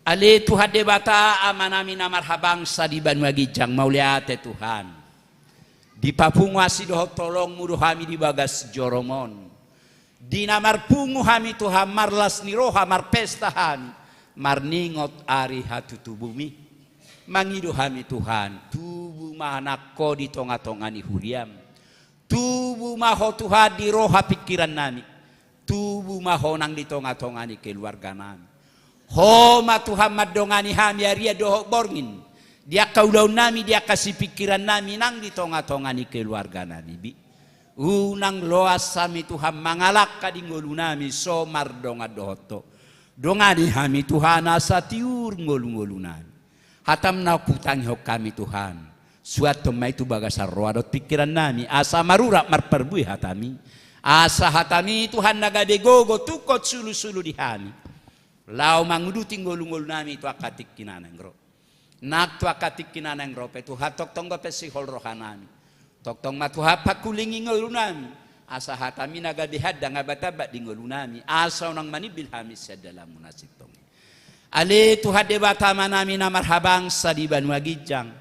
Ale Tuhan Debata, Amanami na marhabangsa di banua ginjang, mauliate Tuhan. Dipapungu asi dohot holongmu do hami di bagas joroMon. Di na marpungu hami Tuhan, marlas ni roha, marpesta hami, marningot ari hatutubumi. Mangido hami Tuhan, tubu ma nang Ho di tonga-tonga ni huriaM. Tubu ma Ho Tuhan di roha pingkirannami. Tubu ma Ho nang di tonga-tonga ni keluarganami. Ho ma Tuhan mandongani hami arian dohot borngin. Di angka ulaonnami, di angka sipingkirannami nang di tonga-tonga ni keluarganami be. Unang loas hami Tuhan mangalangka di ngolunami so mardongan dohot Ho. Dongani hami Tuhan asa tiur ngolu-ngolunami. HataM na hutangihon hami Tuhan, suanhon ma i tu bagasan roha dohot pingkirannami, asa marurat marparbue hataMi. Asa hataMi Tuhan na gabe gogo tungkot sulu-sulu di hami, laho manguduti ngolu-ngolunami tu angka tingki na naeng ro. Nang tu angka tingki na naeng ro pe Tuhan, tongtong dope sihol rohanami. Tongtong ma Tuhan pangkulingi ngolunami, asa hataMi na gabe handang abat-abat di ngolunami, asa unang manimbil hami sian dalanMu na sintong i. Ale Tuhan Debata Amanami na marhabangsa di banua ginjang,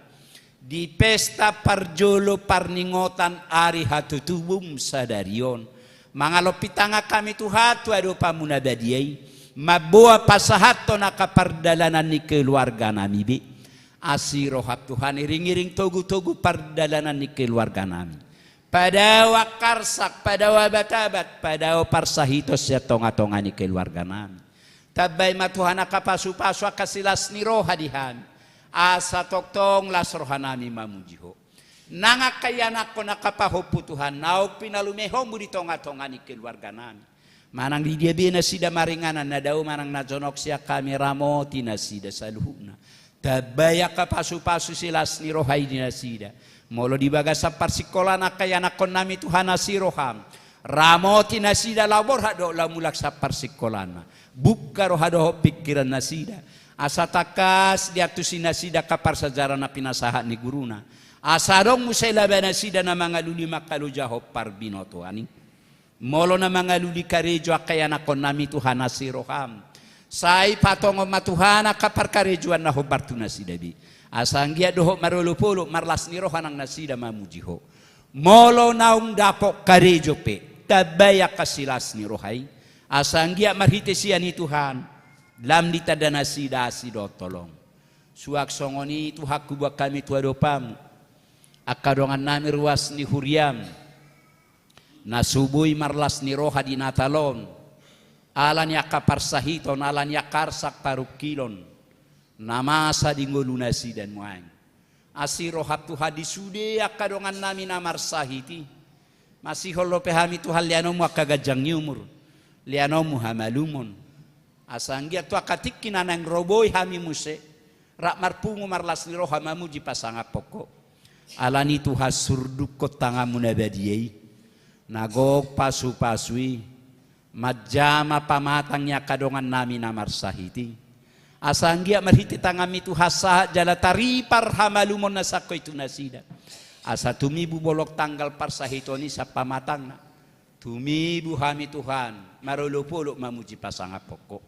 di pesta parjolo parningotan ari hatutubuM sadari on, mangalompi tangan hami Tuhan tu adopanMu na badia i, mamboan pasahathon angka pardalanan ni keluarganami be. Asi rohaM Tuhan, iring-iring togu-togu pardalanan ni keluarganami. Padao angka arsak, padao abat-abat, padao parsahiton sian tonga-tonga ni keluarganami. Tambai ma Tuhan angka pasu-pasu, angka silas ni roha di hami, asa tongtong las rohanami mamuji Ho. Nang angka ianakhon, angka pahompu Tuhan, naung pinalumehonMu di tonga-tonga ni keluarganami, manang di dia be nasida maringanan, na dao manang na jonok sian hami, ramoti nasida saluhutna. Tambai angka pasu-pasu silas ni roha i di nasida. Molo di bagasan parsingkolaan angka ianakhonnami Tuhan, asi rohaM, ramoti nasida laho borhat dohot laho mulak sian parsinkolaanna. Bungka roha dohot pingkiran nasida, asa tangkas diantusi nasida angka parsajaran na pinasahat ni guruna, asa adong muse laba nasida na mangalului mangkalojahon parbinotoan i. Molo na mangalului karejo angka ianakhonnami Tuhan, asi rohaM, sai patongon ma Tuhan angka parkarejoan na hombar tu nasida be, asa anggiat dohot marolop-olop marlas ni roha nang nasida mamuji Ho. Molo naung dapot karejo pe, tambai angka silas ni roha i, asa anggiat marhite sian i Tuhan, lam ditanda nasida asi dohot holong. Suang songon i Tuhan, huboan hami tu adopanMu angka dongannami ruas ni huriaM, na so boi marlas ni roha di Natal on, ala ni angka parsahiton, ala ni angka arsak parungkilon na masa di ngolu nasida nuaeng. Asi rohaM Tuhan di sude angka dongannami na marsahit i. Masihol dope hami Tuhan, leanonMu angka ganjang ni umur, leanonMu hamalumon. Asa anggiat tu angka tingki na naeng ro boi hami muse rap marpungu marlas ni roha mamuji pasangaphon Ho. Ala ni i Tuhan, surdukkon tanganMu na badia i, na gok pasu-pasu i, manjama pamatang ni angka dongannami na marsahit i. Asa anggiat marhite tanganMi Tuhan sahat jala taripar hamalumon na sangkoi tu nasida, asa tumibu bolon tanggal parsahiton i sian pamatangna. Tumibu hami Tuhan marolop-olop mamuji pasangaphon Ho.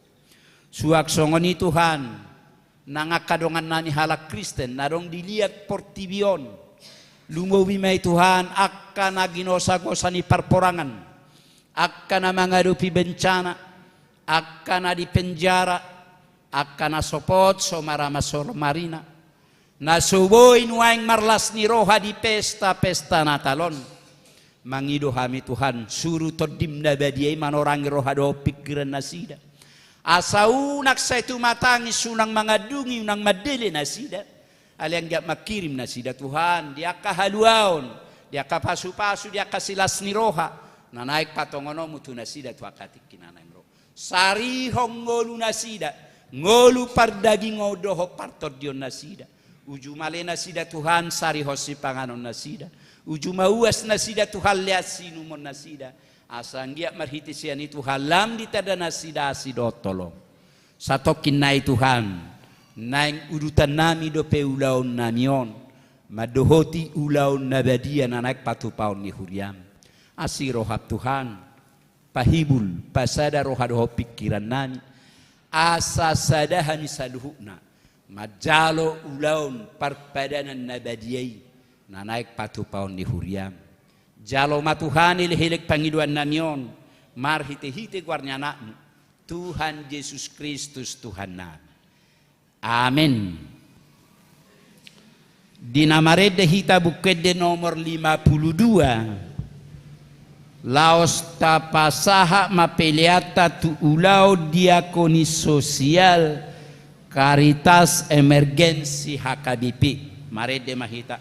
Suang songon i Tuhan, nang angka dongannami halak Kristen na adong di liat portibi on, lumobi ma i Tuhan angka na ginosa-gosa ni parporangan, angka na mangadopi bencana, angka na di penjara, angka na sopot so maramas so marina, na so boi nuaeng marlas ni roha di pesta-pesta Natal on. Mangido hami Tuhan, suru TondiM na badia i manorangi roha dohot pingkiran nasida, Asa unang sai tumatangis, unang mangandungi, unang mandele nasida. Alai anggiat mangkirim nasida Tuhan, di angka haluaon, di angka pasupasu, di angka silas ni roha, na naeng patongononmu tu nasida tu angka tingki na naeng ro. Sarihon ngolu nasida, ngolu pardagingon dohot partondion nasida. Uju ma ale nasida Tuhan, sarihon sipanganon nasida. Uju ma uas nasida Tuhan, lean siinumon nasida. Asa anggiat marhite sian i Tuhan lam ditanda nasida asi dohot holong. Satongkin nai Tuhan, naeng udutannami dope ulaonnami on, mandohoti ulaon na badia na naeng patupaon ni huriam. Asi roham Tuhan, pahibul, pasada roha dohot pingkirannami, asa sada hami saluhutna manjalo ulaon parpadanan na badia i, na naeng patupaon ni huriam. Jalo ma Tuhan elek-elek pangidoannami on, marhite-hite goar ni Anakmu, Tuhan Jesus Kristus Tuhannami. Amen. Di na marende hita Buku Ende nomor lima puluh dua, laos tapasahat ma peleanta tu ulaon diakoni sosial Caritas Emergency H K B P. Marende ma hita.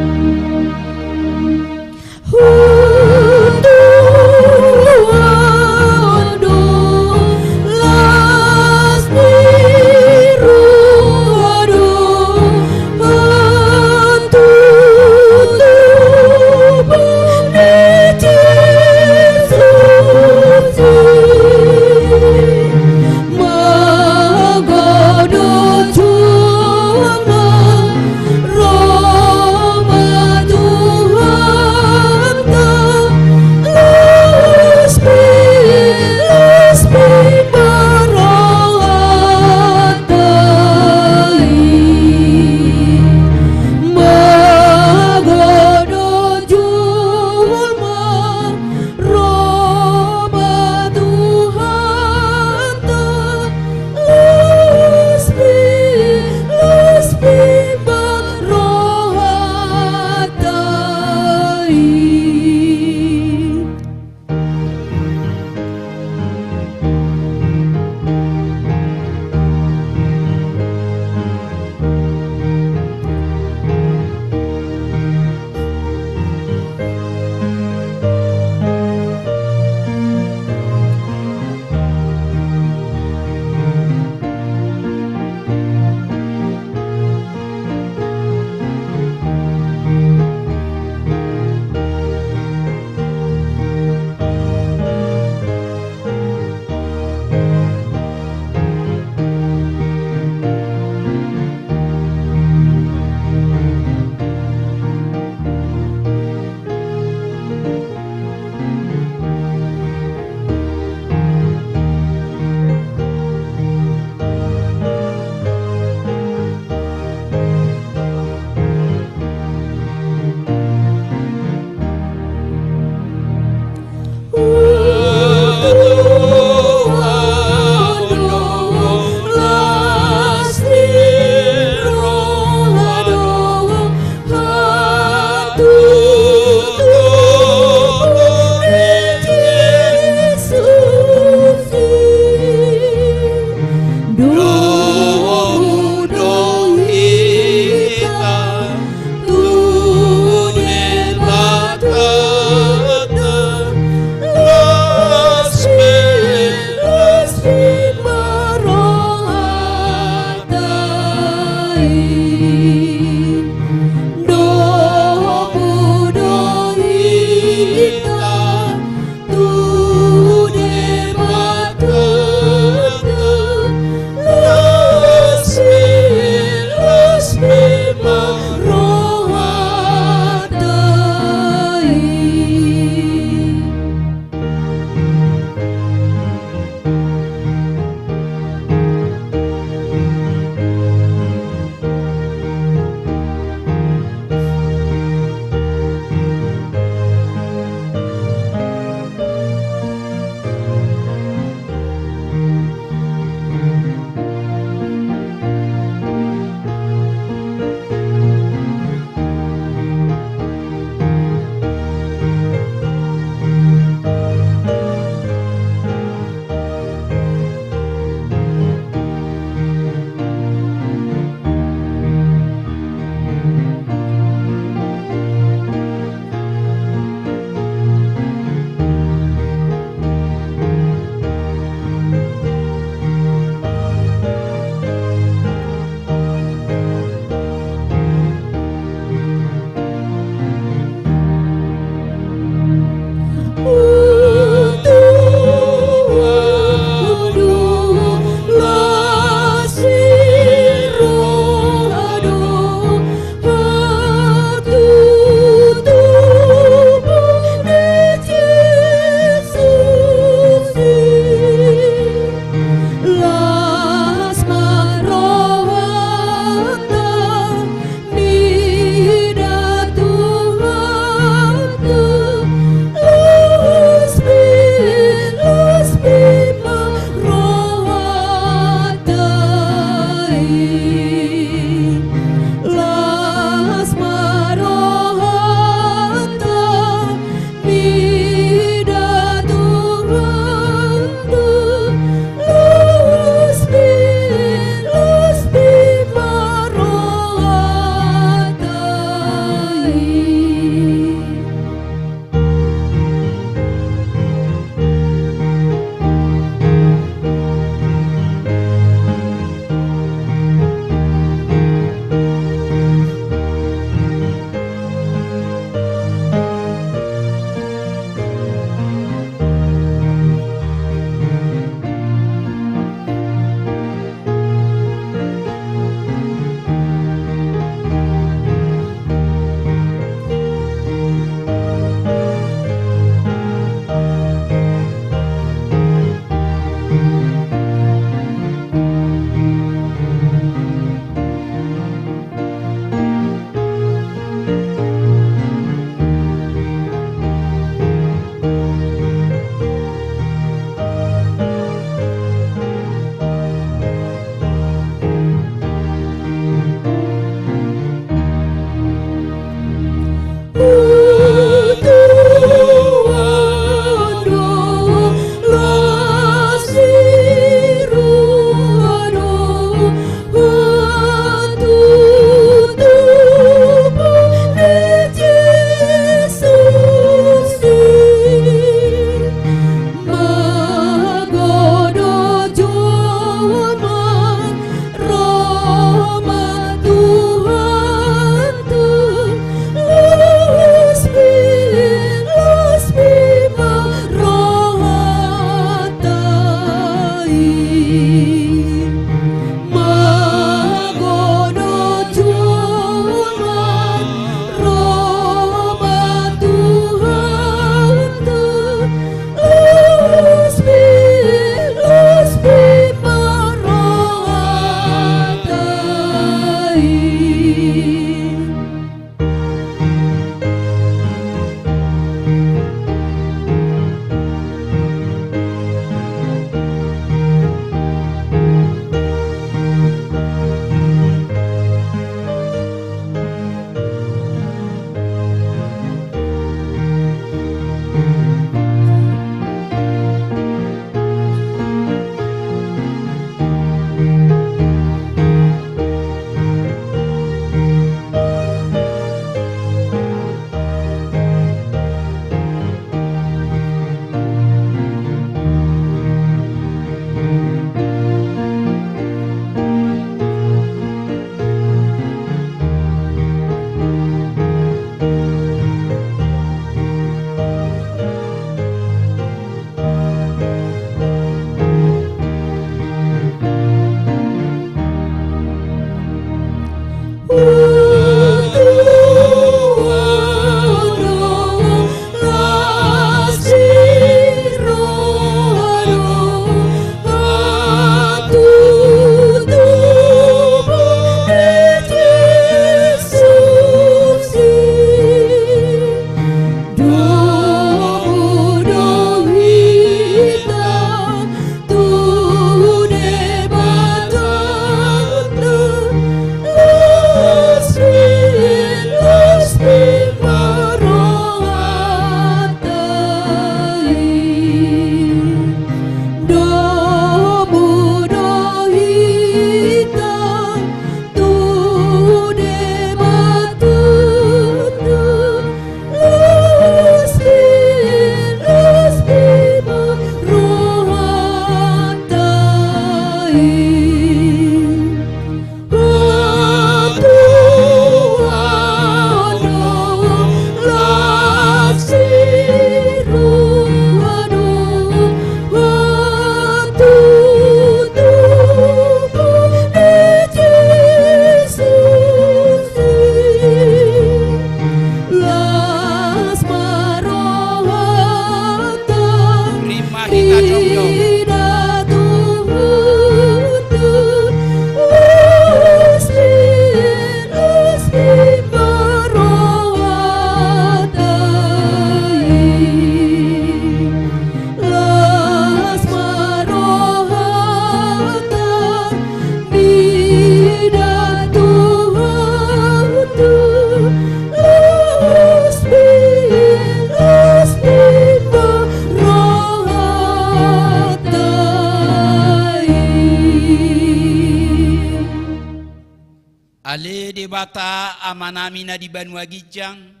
Amanami na di banua ginjang,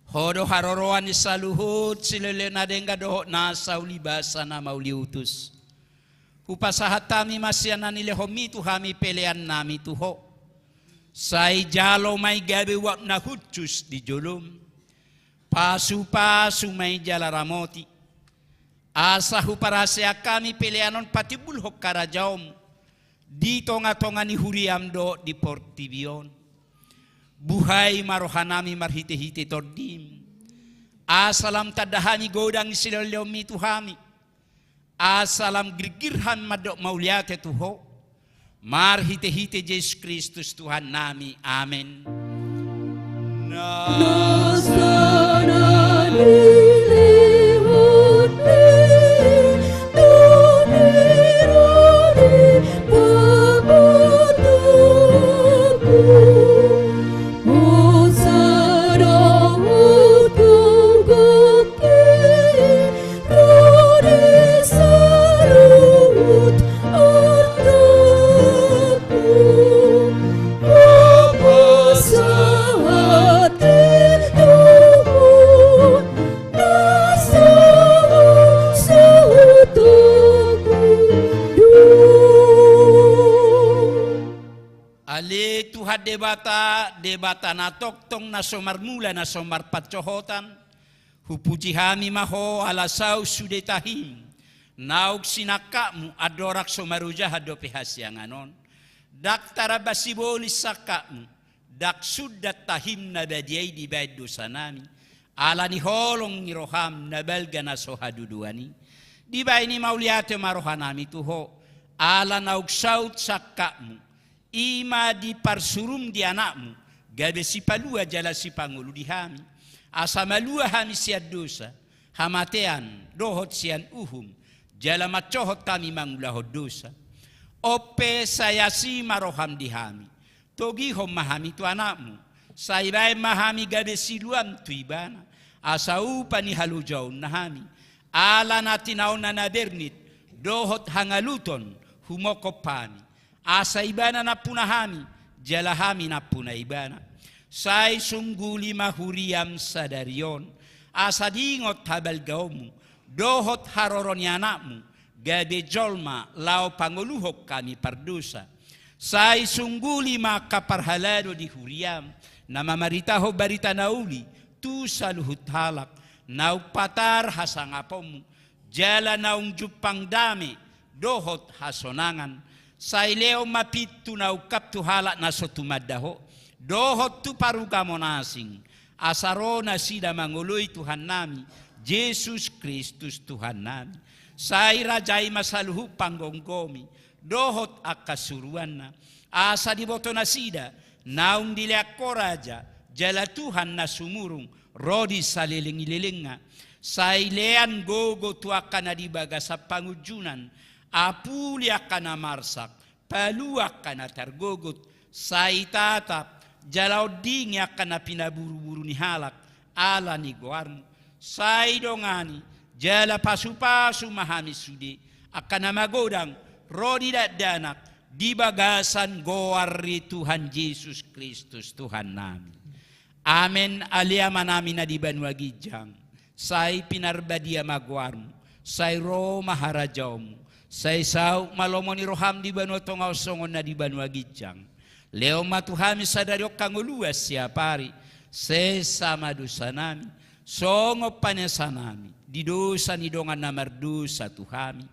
Ho do haroroan ni saluhut silehonlehon na denggan dohot nasa ulibasa na mauliutus. Hupasahat hami ma sian na nilehonmi tu hami peleannami tu Ho. Sai jalo ma i gabe uap na hushus di jolom, pasupasu ma i jala ramoti, asa huparhaseang hami pelean on patimbulhon harajaonmu di tongatonga ni huriam dohot di portibi on. Buhai ma rohanami marhitehite Tondim, asa lam tanda hami godang ni silehonlehonmi tu hami, asa lam girgir hami mandok mauliate tu Ho, marhitehite Jesus Kristus Tuhannami. Amen. Na Ale Tuhan Debata, Debata na tongtong, na so marmula, na so marpansohotan, hupuji hami ma Ho ala saut sude tahim naung sinangkapmu andorang so marojahan dope hasiangan on. Ndang taramba sibolis sangkapmu, ndang sundat tahim na badia i dibaen dosanami, ala ni holong ni roham na balga na so haduduan i. Dibaen i mauliate ma rohanami tu Ho, ala naung saut sangkapmu, i ma di parsurum di Anakmu, gabe sipalua jala sipangolu di hami, asa malua hami sian dosa, hamatean, dohot sian uhum, jala mansohot hami mangulahon dosa. On pe sai asi ma roham di hami, togihon ma hami tu Anakmu, sai baen ma hami gabe siluam tu Ibana, asa upa ni halojaonna hami, ala na tinaonna na bernit dohot hangaluton humongkop hami, asa Ibana nampuna hami, jala hami nampuna Ibana. Sai sungguli ma huriam sadari on, asa diingot habalgaonmu dohot haroro ni Anakmu, gabe jolma laho pangoluhon hami pardosa. Sai sungguli ma angka parhalado di huriam, na mamaritahon barita na uli tu saluhut halak, naung patar hasangaponmu, jala naung jumpang dame dohot hasonangan. Sai lehon ma pintu na ungkap tu halak na so tumanda Ho, dohot tu parugamo na asing, asa ro nasida mangoloi Tuhannami Jesus Kristus Tuhannami. Sai rajai ma saluhut panggomgomi dohot angka suruanna, asa diboto nasida naung dilean Ho raja jala Tuhan na sumurung ro di salelengilelengna. Sai lean gogo tu angka na di bagasan pangunjunan, apuli angka na marsak, palua angka na targogot, sai tatap jala ondingi angka na pinaburuburu ni halak ala ni goarmu. Sai dongani jala pasupasu ma hami sude, angka na magodang ro di dakdanak di bagasan goar ni Tuhan Jesus Kristus Tuhannami. Amen. Ale Amanami na di banua ginjang, sai pinarbadia ma goarmu, sai ro ma harajaonmu, sai saut ma lomo ni roham di banua tonga on songon na di banua ginjang. Lehon ma tu hami sadari on hangoluan siapari, sesa ma dosanami, songon panesanami di dosa ni dongan na mardosa tu hami.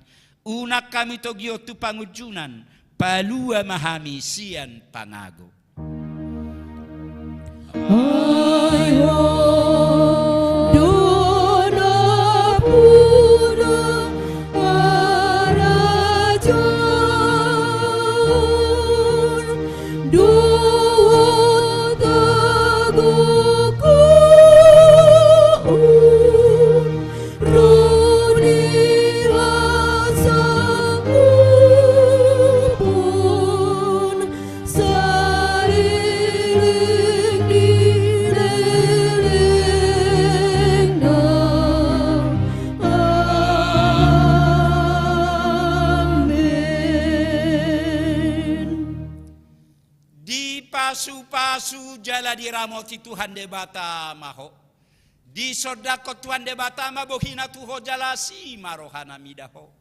Unang hami togihon tu pangunjunan, palua ma hami sian pangago. Ai Ho do nampuna harajaon dohot hagogoon, ro di hasangapon saleleng ni lelengna. Amen. Dipasupasu Su jala diramoti Tuhan Debata ma ho. Disondangkon Tuhan Debata ma bohina tu ho jala asi ma rohana mida ho.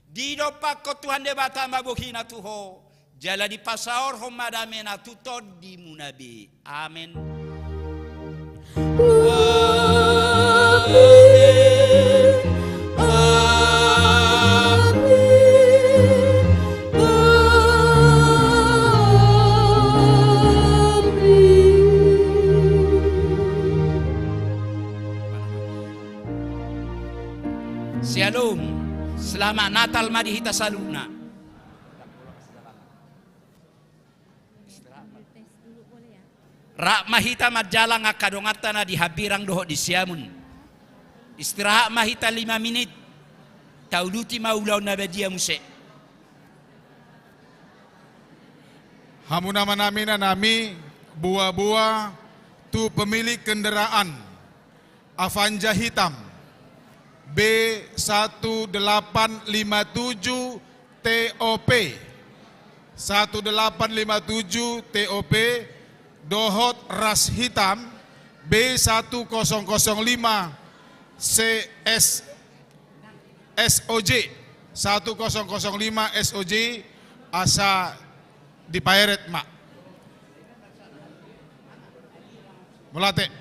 Didompakkon Tuhan Debata ma bohina tu ho, jala dipasaorhon ma damena tu tondimuna be. Amen. Amen. Amen. Amen. Syalom. Selamat Natal ma di hita saluhutna. Rap ma hita manjalang angka donganta na di Hambirang dohot di Siamun. Istirahat ma hita lima minit. Tauduti ma ulaon na badia muse. Hamu na manami na nami, boa-boa tu pemilik kendaraan Avanza hitam B satu delapan lima tujuh T O P, satu delapan lima tujuh T O P, dohot Ras hitam B satu kosong kosong lima C S, S O J, satu kosong kosong lima S O J, asa dipaeret ma. Mauliate.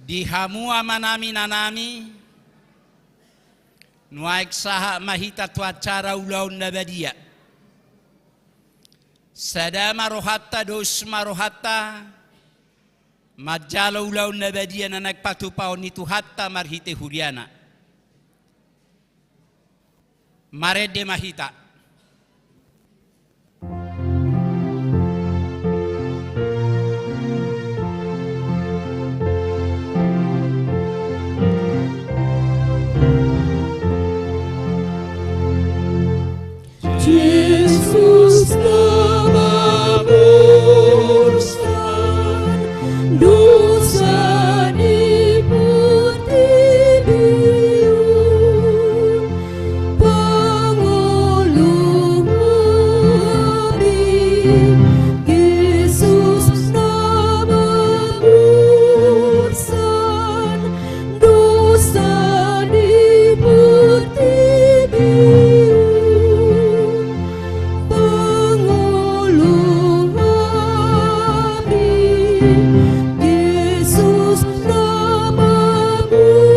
Di hamu amanami, inanami, nuaeng sahat ma hita tu acara ulaon na badia. Sada ma rohanta, dos ma rohanta, manjalo ulaon na badia na naeng patupaon ni Tuhanta marhite huriana. Marende ma hita. Jesus na mamursan dosa ni portibi on, pangolu hami. Jesus na mamursan dosa ni portibi on, pangolu hami. Jesus na mamursan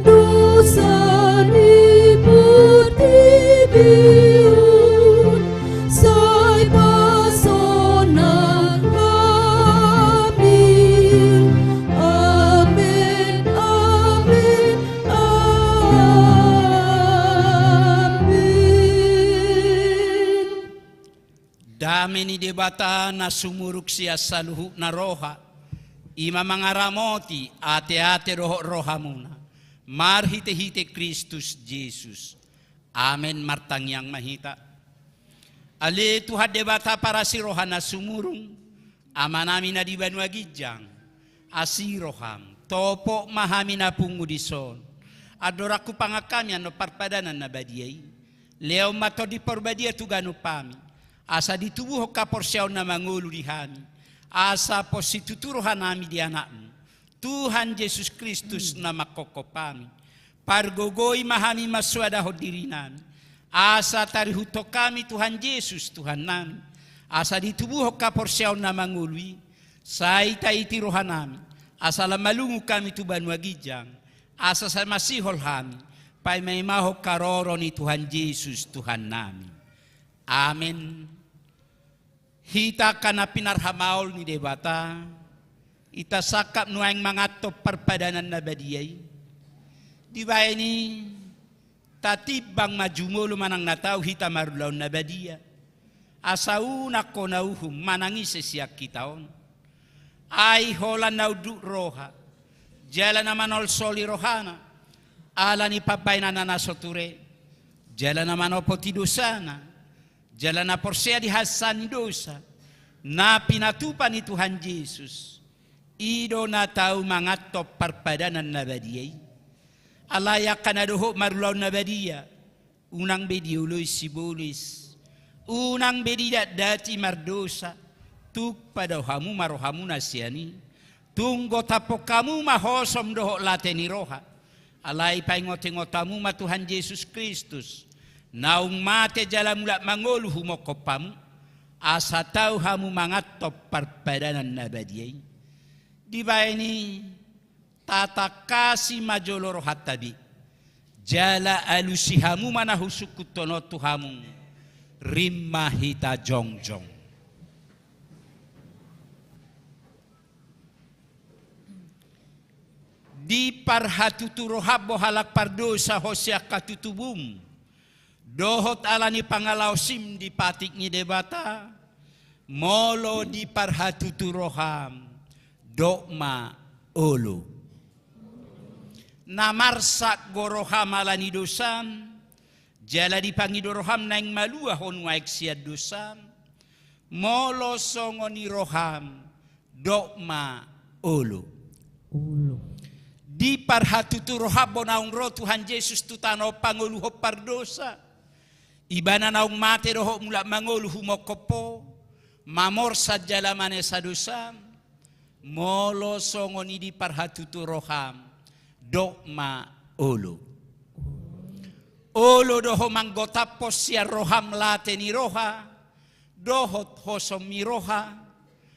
dosa ni portibi on, sai pasonang hami. Amen, amen, amen. Dame ni Debata na sumurung sian saluhutna roha, i ma mangaramoti ateate dohot rohamuna, marhitehite Kristus Jesus. Amen. Martangiang ma hita. Ale Tuhan Debata parasi roha na sumurung, Amanami na di banua ginjang, asi roham, topot ma hami na pungu dison. Andorang hupangan hami annon parpadanan na badia i, lehon ma Tondi Parbadia tu ganup hami, asa ditubuhon haporseaon na mangolu di hami, asa pos situtu rohanami di Anakmu, Tuhan Jesus Kristus, na manghophop hami. Pargogoi ma hami mansoadahon dirinami, asa tarihuthon hami Tuhan Jesus, Tuhannami, asa ditubuhon haporseaon na mangolu i, sai taiti rohanami, asa lam malungun hami tu banua ginjang, asa sai masihol hami paimaimahon haroro ni Tuhan Jesus, Tuhannami. Amen. Hita angka na pinarhamaol ni Debata, hita sangkap nuaeng manganhon parpadanan na badia i. Dibaen i, tatimbang ma jumolo manang na tau hita marulaon na badia, asa unang hona uhum manang ise sian hita on. Ai holan na unduk roha jala na manolsoli rohana ala ni pambahenanna na so ture, jala na manopoti dosana, jala na porsea di hansa ni dosa na pinatupa ni Tuhan Jesus, i do na tau manganhon parpadanan na badia i. Alai angka na dohot marulaon na badia, unang be dioloi sibolis, unang be didatdati mardosa, tung padao hamu ma rohamuna sian i. Tung gotaphon hamu ma hosom dohot late ni roha. Alai paingotingot hamu ma Tuhan Jesus Kristus, naung mate jala mulak mangolu humongkop hamu, asa tau hamu manganhon parpadanan na badia i. Dibaen i, tatangkasi ma jolo rohanta be, jala alusi hamu ma na husungkunhon on tu hamu. Rim ma hita jongjong. Diparhatutu roham bo halak pardosa ho sian hatutubum, dohot ala ni pangalaosim di patik ni Debata, molo diparhatutu roham, dok ma olo. Na marsak do roham ala ni dosam, jala dipangido roham naeng malua ho nuaeng sian dosam, molo songon i roham, dok ma olo. Olo. Diparhatutu roham bo naung ro Tuhan Jesus tu tano on pangoluhon pardosa. Ibana naung mate dohot mulak mangolu humongkop ho, mamorsan jala manesa dosam, molo songon i diparhatutu roham, dok ma olo. Olo do ho manggotaphon sian roham late ni roha, dohot hosom ni roha,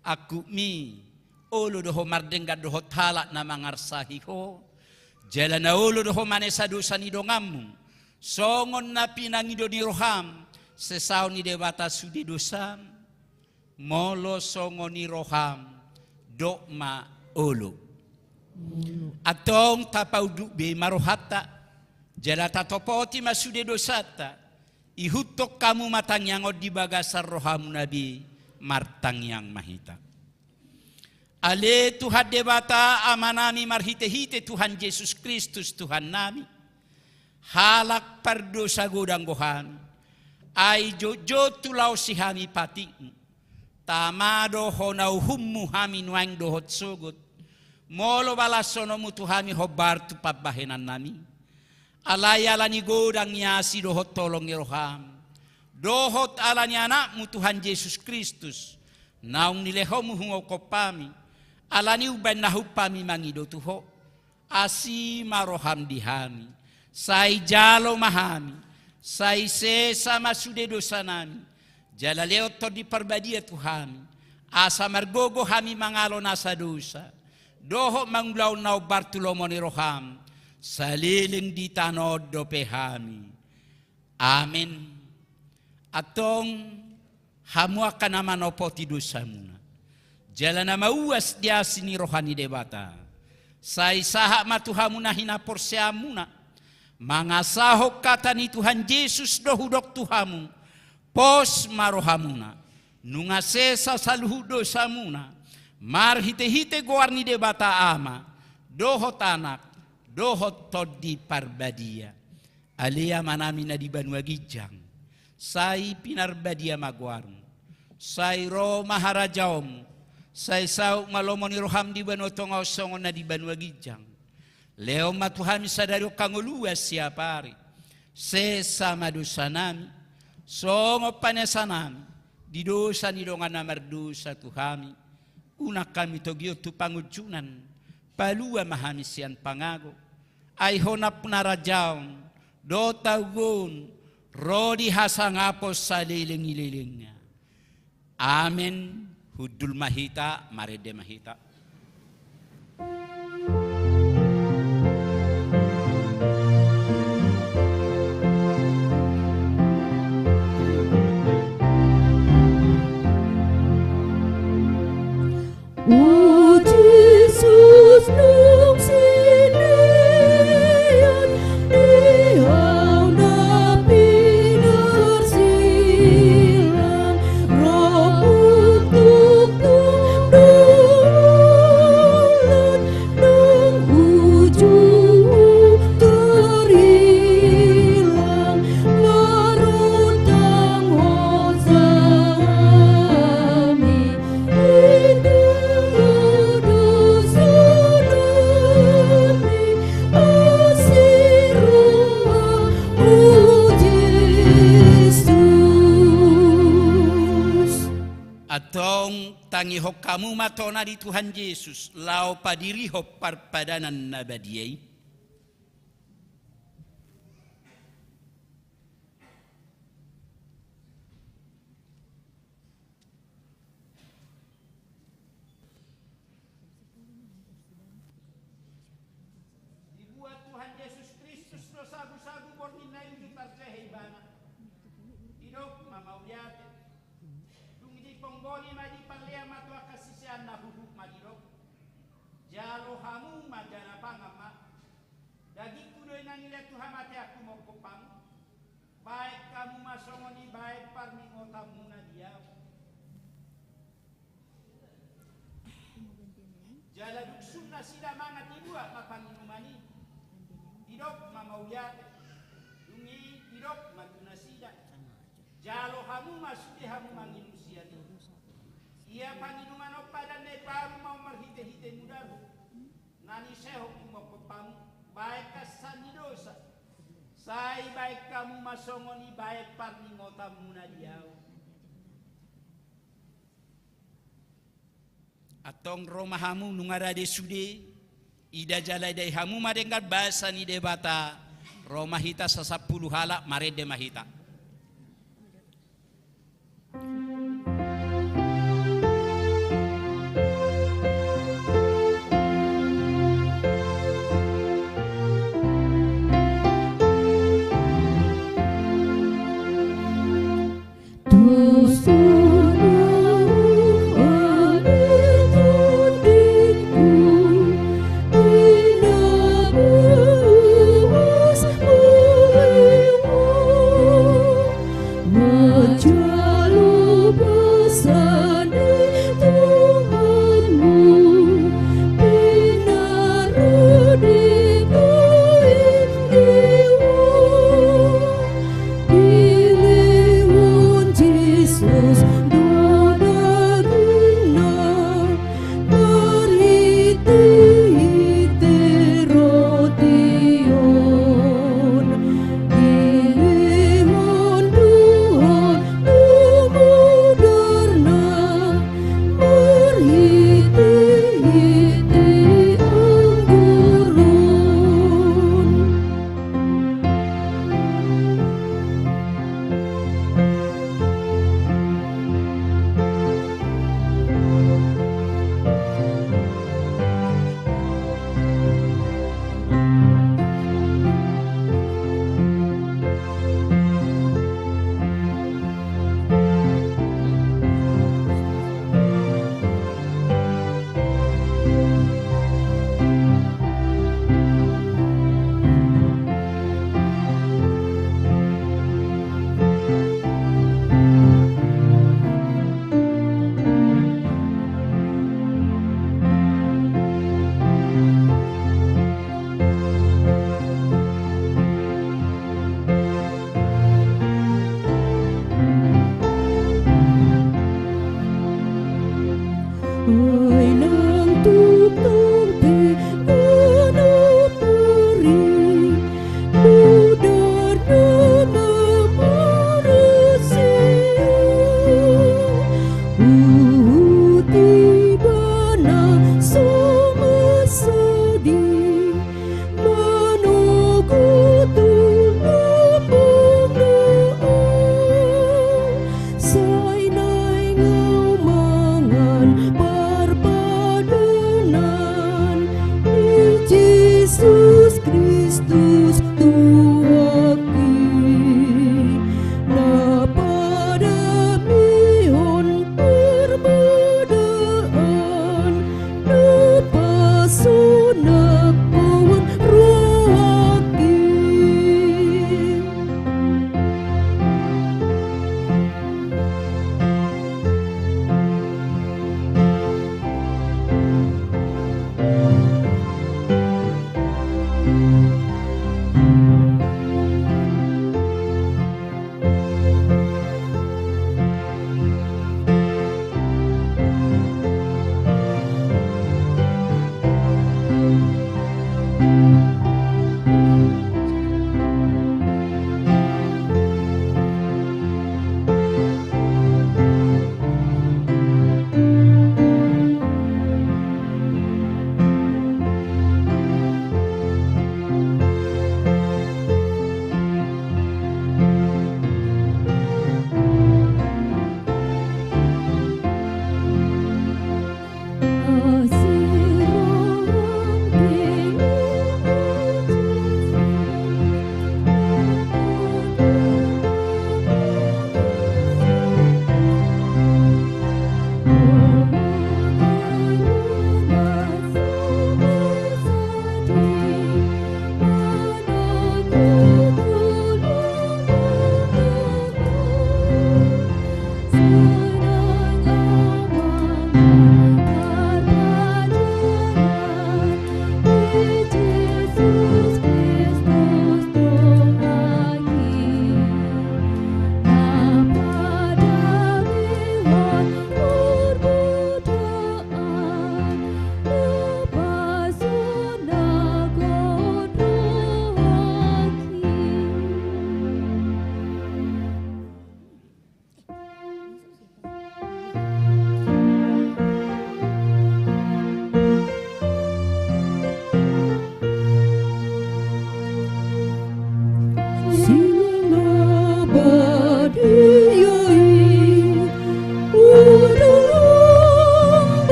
angkupmi, olo do ho mardenggan dohot halak na mangarsahi ho, jala na olo do ho manesa dosa ni donganmu, songon na pinangido ni roham, sesaon ni Debata sude dosam, molo songon i roham, dok ma olo. Antong tapaunduk be ma rohanta, jala tatopoti ma sude dosanta, ihuthon hamu ma tangiang on di bagasan rohamuna be, martangiang ma hita. Ale Tuhan Debata Amanami marhitehite Tuhan Jesus Kristus Tuhannami, halak pardosa godang do hami, ai jotjot hulaosi hami patikmu, tama do hona uhummu hami nuaeng dohot sogot, molo balashononmu tu hami hombar tu pambahenannami. Alai ala ni godang ni asi dohot holong ni roham, dohot ala ni Anakmu Tuhan Jesus Kristus, naung nilehonmu hungokop hami, ala ni umbahen na humpa hami mangido tu ho, asi ma roham di hami, sai jalo ma hami, sai sesa ma sude dosanami, jala lehon Tondi Parbadia tu hami, asa margogo hami mangalo nasa dosa, dohot mangulahon na hombar tu lomo ni roham, saleleng di tano on dope hami. Amen. Antong hamu angka na manopoti dosamuna, jala na mauas di asi ni roha ni Debata, sai sahat ma tu hamu na hinaporseaonmuna, mangasahon hata ni Tuhan Jesus do hudok tu hamu, pos ma rohamuna, nunga sesa saluhut dosamuna, marhitehite goar ni Debata Ama, dohot Anak, dohot Tondi Parbadia. Ale Amanami na di banua ginjang, sai pinarbadia ma goarmu, sai ro ma harajaonmu, sai saut ma lomo ni roham di banua tonga on songon na di banua ginjang. Lehon ma tu hami sadari on hangoluan siapari. Sesa ma dosanami, songon panesanami di dosa ni dongan na mardosa tu hami. Unang hami togihon tu pangunjunan, palua ma hami sian pangago. Ai honap na rajaon, dohot hagogoon, ro di hasangapon saleleng ni lelengna. Amen. Hundul ma hita, marende ma hita. O Jesus, nunga silean di ahu na pinarsilang, ro tu tungtulan, dung uju terilang, marutang hosami. Antong tangihon hamu ma tona di Tuhan Jesus, laho padirihon parpadanan na badia i. Dibuat Tuhan Jesus Kristus do sagusagu borngin na indu tarjehe Ibana. Didok ma mauliate. Dung i diponggoli ma, dipallean ma tu angka siseanna, huhut ma didok: Jalo hamu ma jala pangan ma. Dagingku do i na nilean tu hamatean humongkop hamu. Baen hamu ma songon i baen parningotanmuna di ahu. Jala dung sun nasida mangan, dibuat ma panginuman i. Didok ma mauliate. Dung i didok ma tu nasida: Jalo hamu ma sude hamu manginum sian i. Ia panginuman on padan na iparu ma on marhitehite mudarhu, na nisehon humongkop hamu baen hansan ni dosa. Sai baen hamu ma songon i baen parningotanmuna di ahu. Antong ro ma hamu, nunga rade sude, ida jala idai hamu ma denggan basa ni Debata. Ro ma hita sasampulu halak, marende ma hita.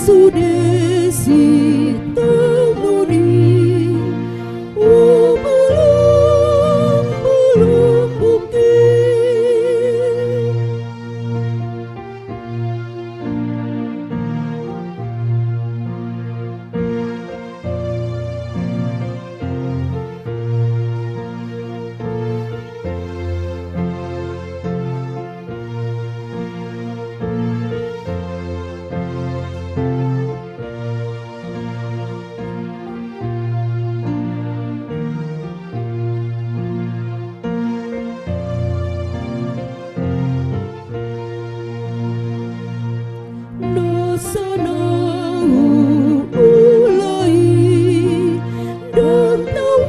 Tude si tumuni, o bolon bolon buki. Na sana huulai, ndang tau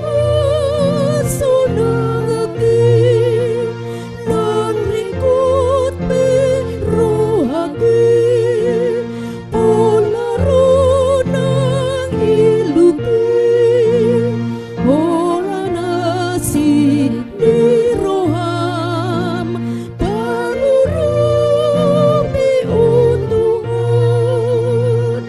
hasonangan i, naeng ringkot be rohangki, pola ro nang ilungki, holan asi ni roham pangurupi, o Tuhan.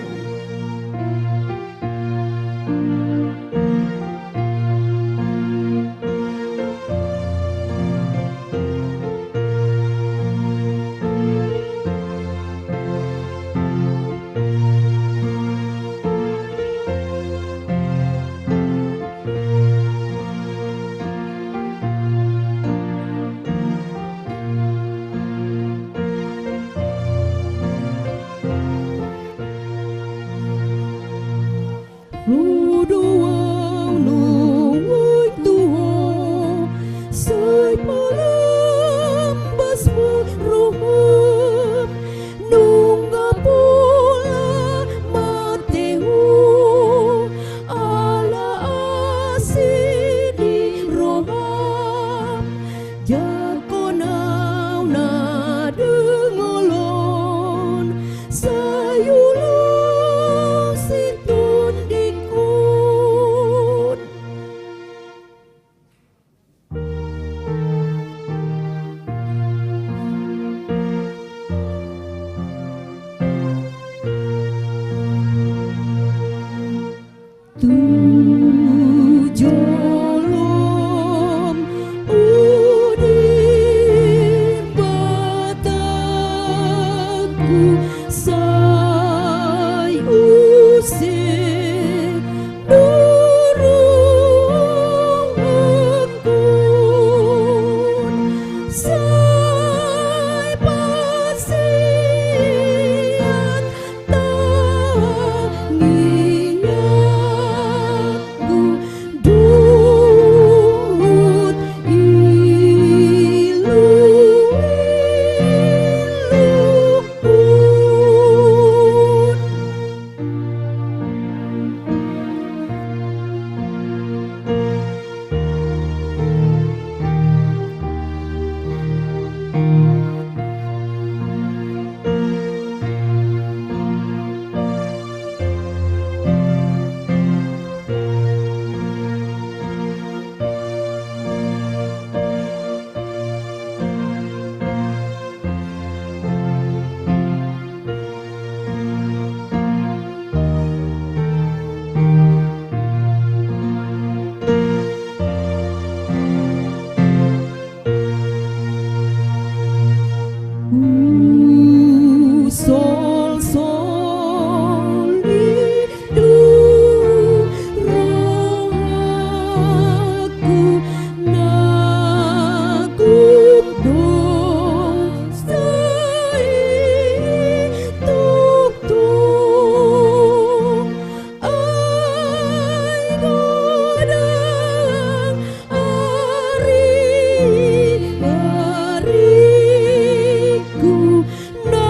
Ro do au nuaeng tu Ho, sai palambas ma roham, nunga pola mate Ho, ala asi ni roham. Jangkon au na dengol on, sai ulos situndingkon. Tu jolom uli batangku, sai use do rohangkon, sai pasian tangiangku dohot ilu-ilungkon. Husolsoli do rohangku, na gum do sai tongtong. Ai godang ari-ariku na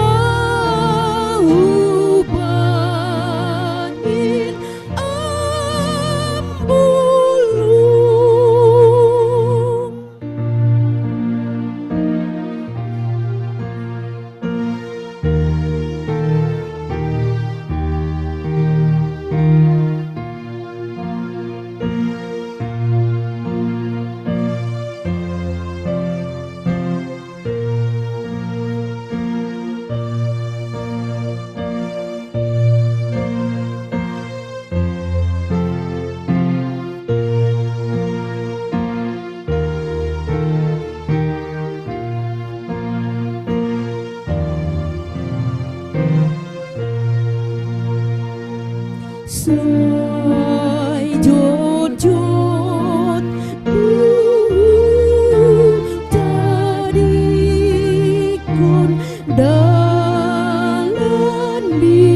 Sai jotjot hutadingkon dalan ni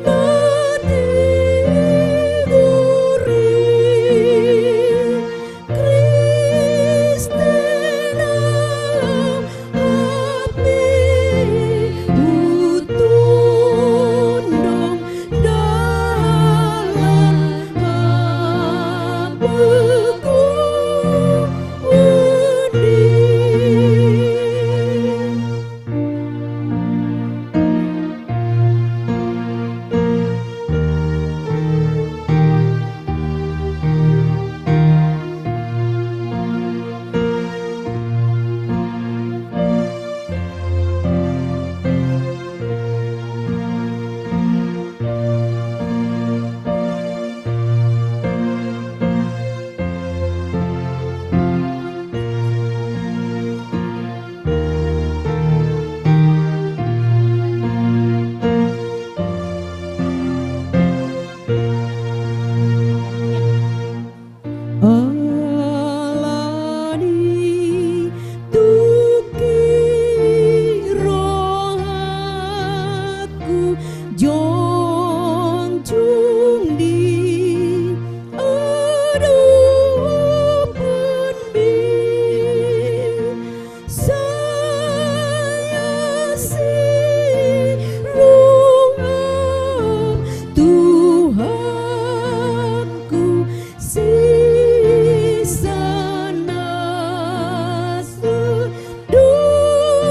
na tigor i. Kristen ahu, hape hutondong dalan hagogoon i. Ala ni tungki rohangku jongjung di adopanMi. Sai asi rohaM, Tuhanku, sisada na so dosangki.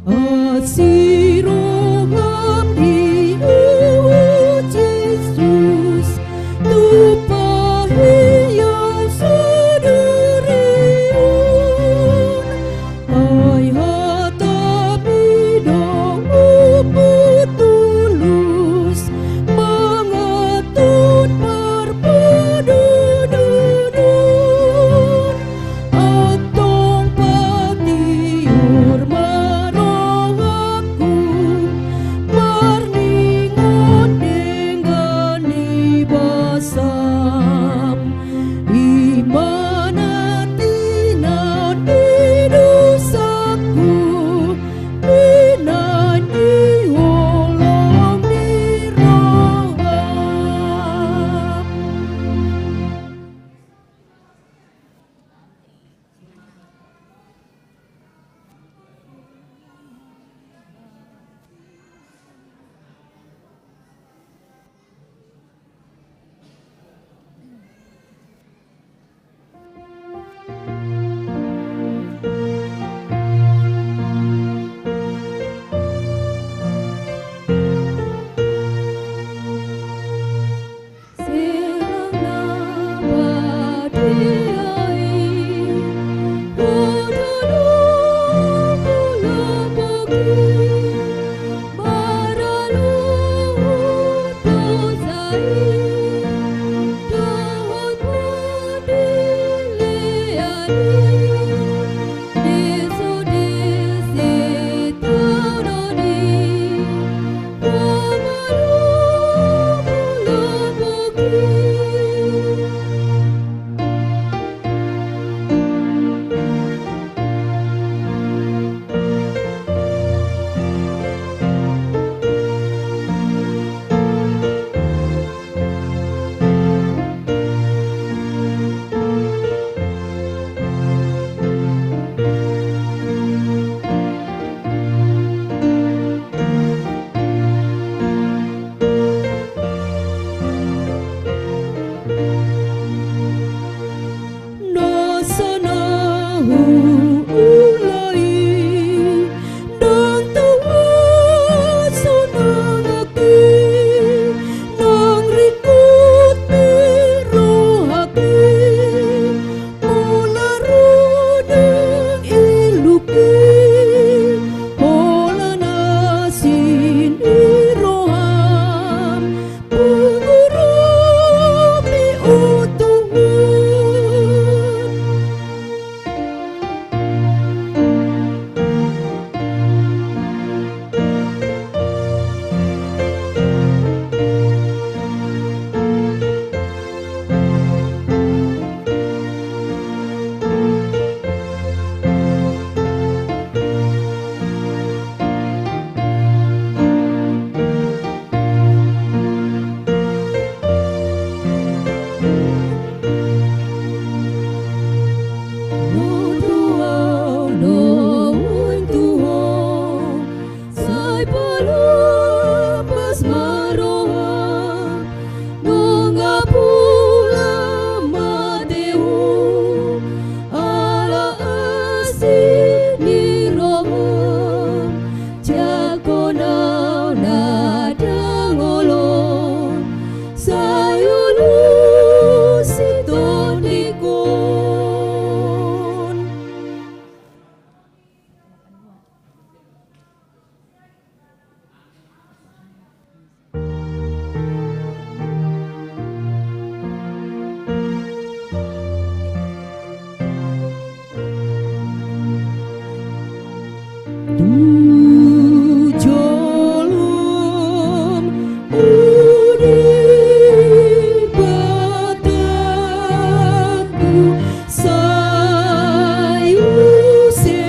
Asi roham di Tuhan Jesus, tumpahi au sadari on. Ai hata pidong Tulus, mangatur parpadanan on. Antong patiur ma rohangku, marningot denggan ni basam. I ma na tinan ni dosangku, tinan ni holong ni roham. Na sana huula i, ndang tua sonang aki, nang ringkot ni rohaki, pola ro nang illuki, holan asi ni roham, pungu robi utuhon. Sai pala pas ma roham, nunga pola mate ho, ala asi ni roham, jangkon au na ndang olo, sai ulos i tondingkon. Tu jolom udi batangku sai use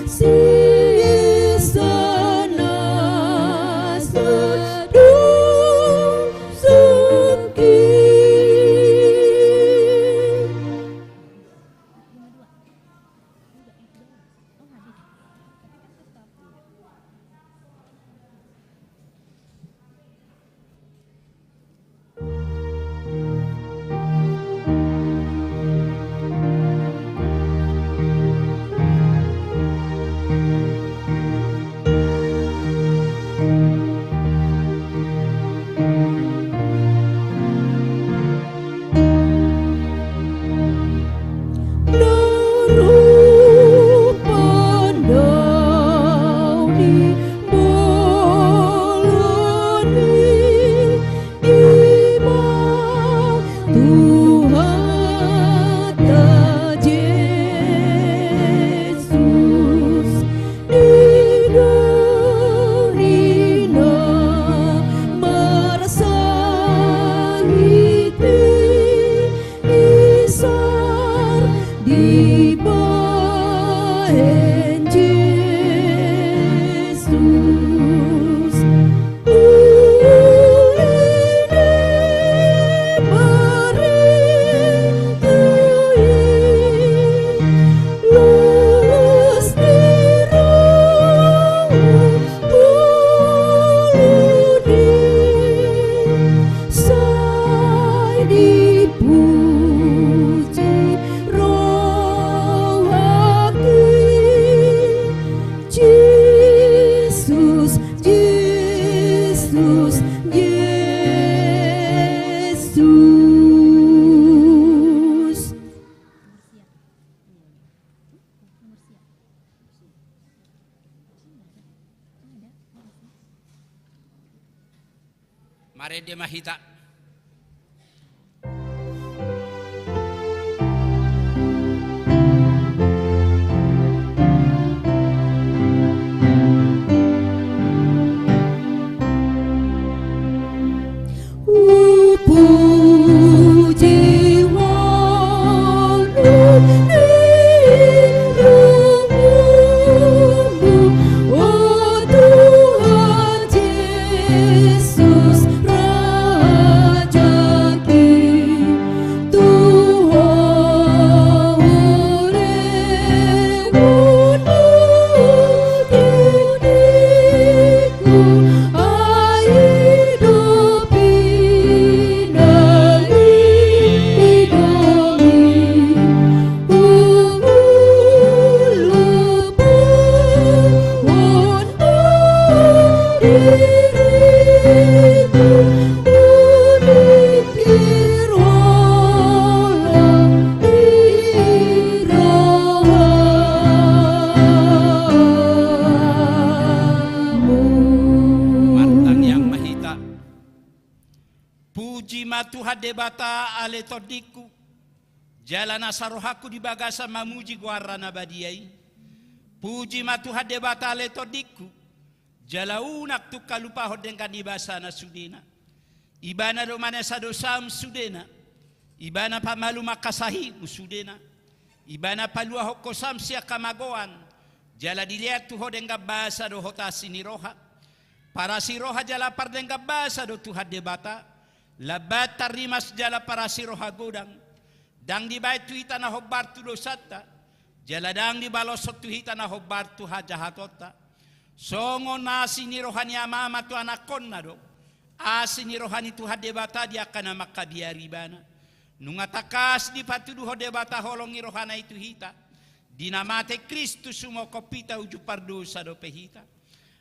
Siesta na sadung sungki. Ima Tuhanta Jesus, di doni na marsahit i, isar dibahen Jesus. Jesus, Jesus, Jesus. Marende ma hita. Martangiang ma hita. Puji ma Tuhan Debata ale tondingku, jala nasa rohangku di bagasan mamuji goarna na badia i. Puji ma Tuhan Debata ale tondingku, jala unang tung halupahon denggan ni basana sudena. Ibana do manesa dosam sudena. Ibana pamalum angka sahitmu sudena. Ibana paluahon hosam sian hamagoan. Jala dilean tu ho denggan basa dohot asi ni roha. Parasi roha jala pardenggan basa do Tuhan Debata. Lambat tarrimas jala parasi roha godang. Ndang dibaen tu hita na hombar tu dosanta, jala ndang dibaloshon tu hita na hombar tu hajahatonta. Songon asi ni roha ni amama tu anakkonna do asi ni roha ni Tuhan Debata di angka na mangkabiari ibana. Nunga tangkas dipatuduhon Debata holong ni rohana i tu hita. Di na mate Kristus sumongkop hita uju pardosa dope hita.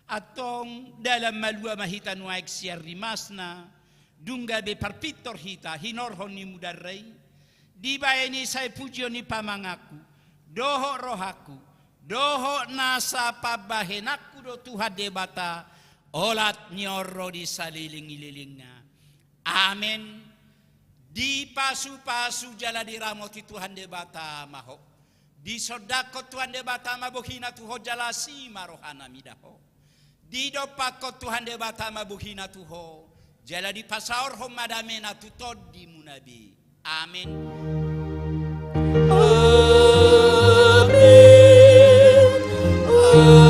Antong dalan malua ma hita nuaeng sian rimasna, dung gabe parpintor hita hinorhon ni mudarna i. Dibaen i sai pujion ni pamanganku, dohot rohangku, dohot nasa pambahenanku do Tuhan Debata, olat ni on ro di salelenglelengna. Amen. Dipasupasu jala diramoti Tuhan Debata ma ho. Disondangkon Tuhan Debata ma bohina tu ho jala asi ma rohana mida ho. Didompakkon Tuhan Debata ma bohina tu ho, jala dipasaorhon ma damena tu tondimuna be. Amen. Amen. Hah?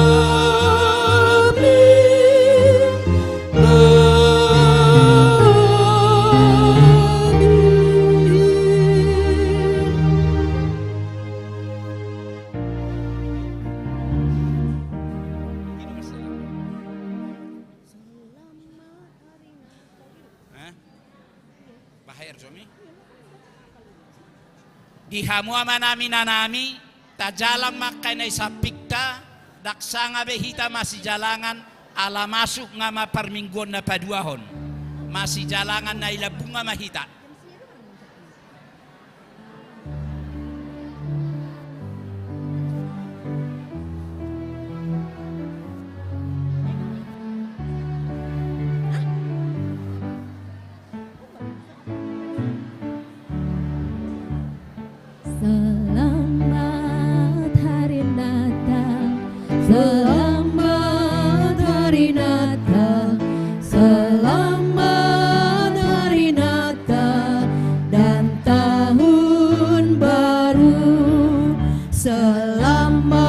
Baher, suami? Di hamu amanami, inanami, tajalang ma angka na i sampingta, ndang sanga be hita masijalangan, ala masuk nga ma parmingguon na paduahon. Masijalangan na i lambung nga ma hita. Selamat Hari Natal, selamat Hari Natal, selamat Hari Natal dan Tahun Baru. Selamat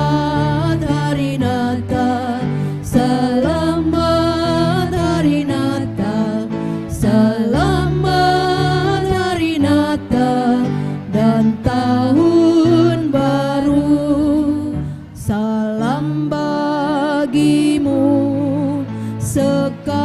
Hari Natal, selamat Hari Natal, selamat Hari Natal dan Tahun Baru. Salam bagimu sekalian.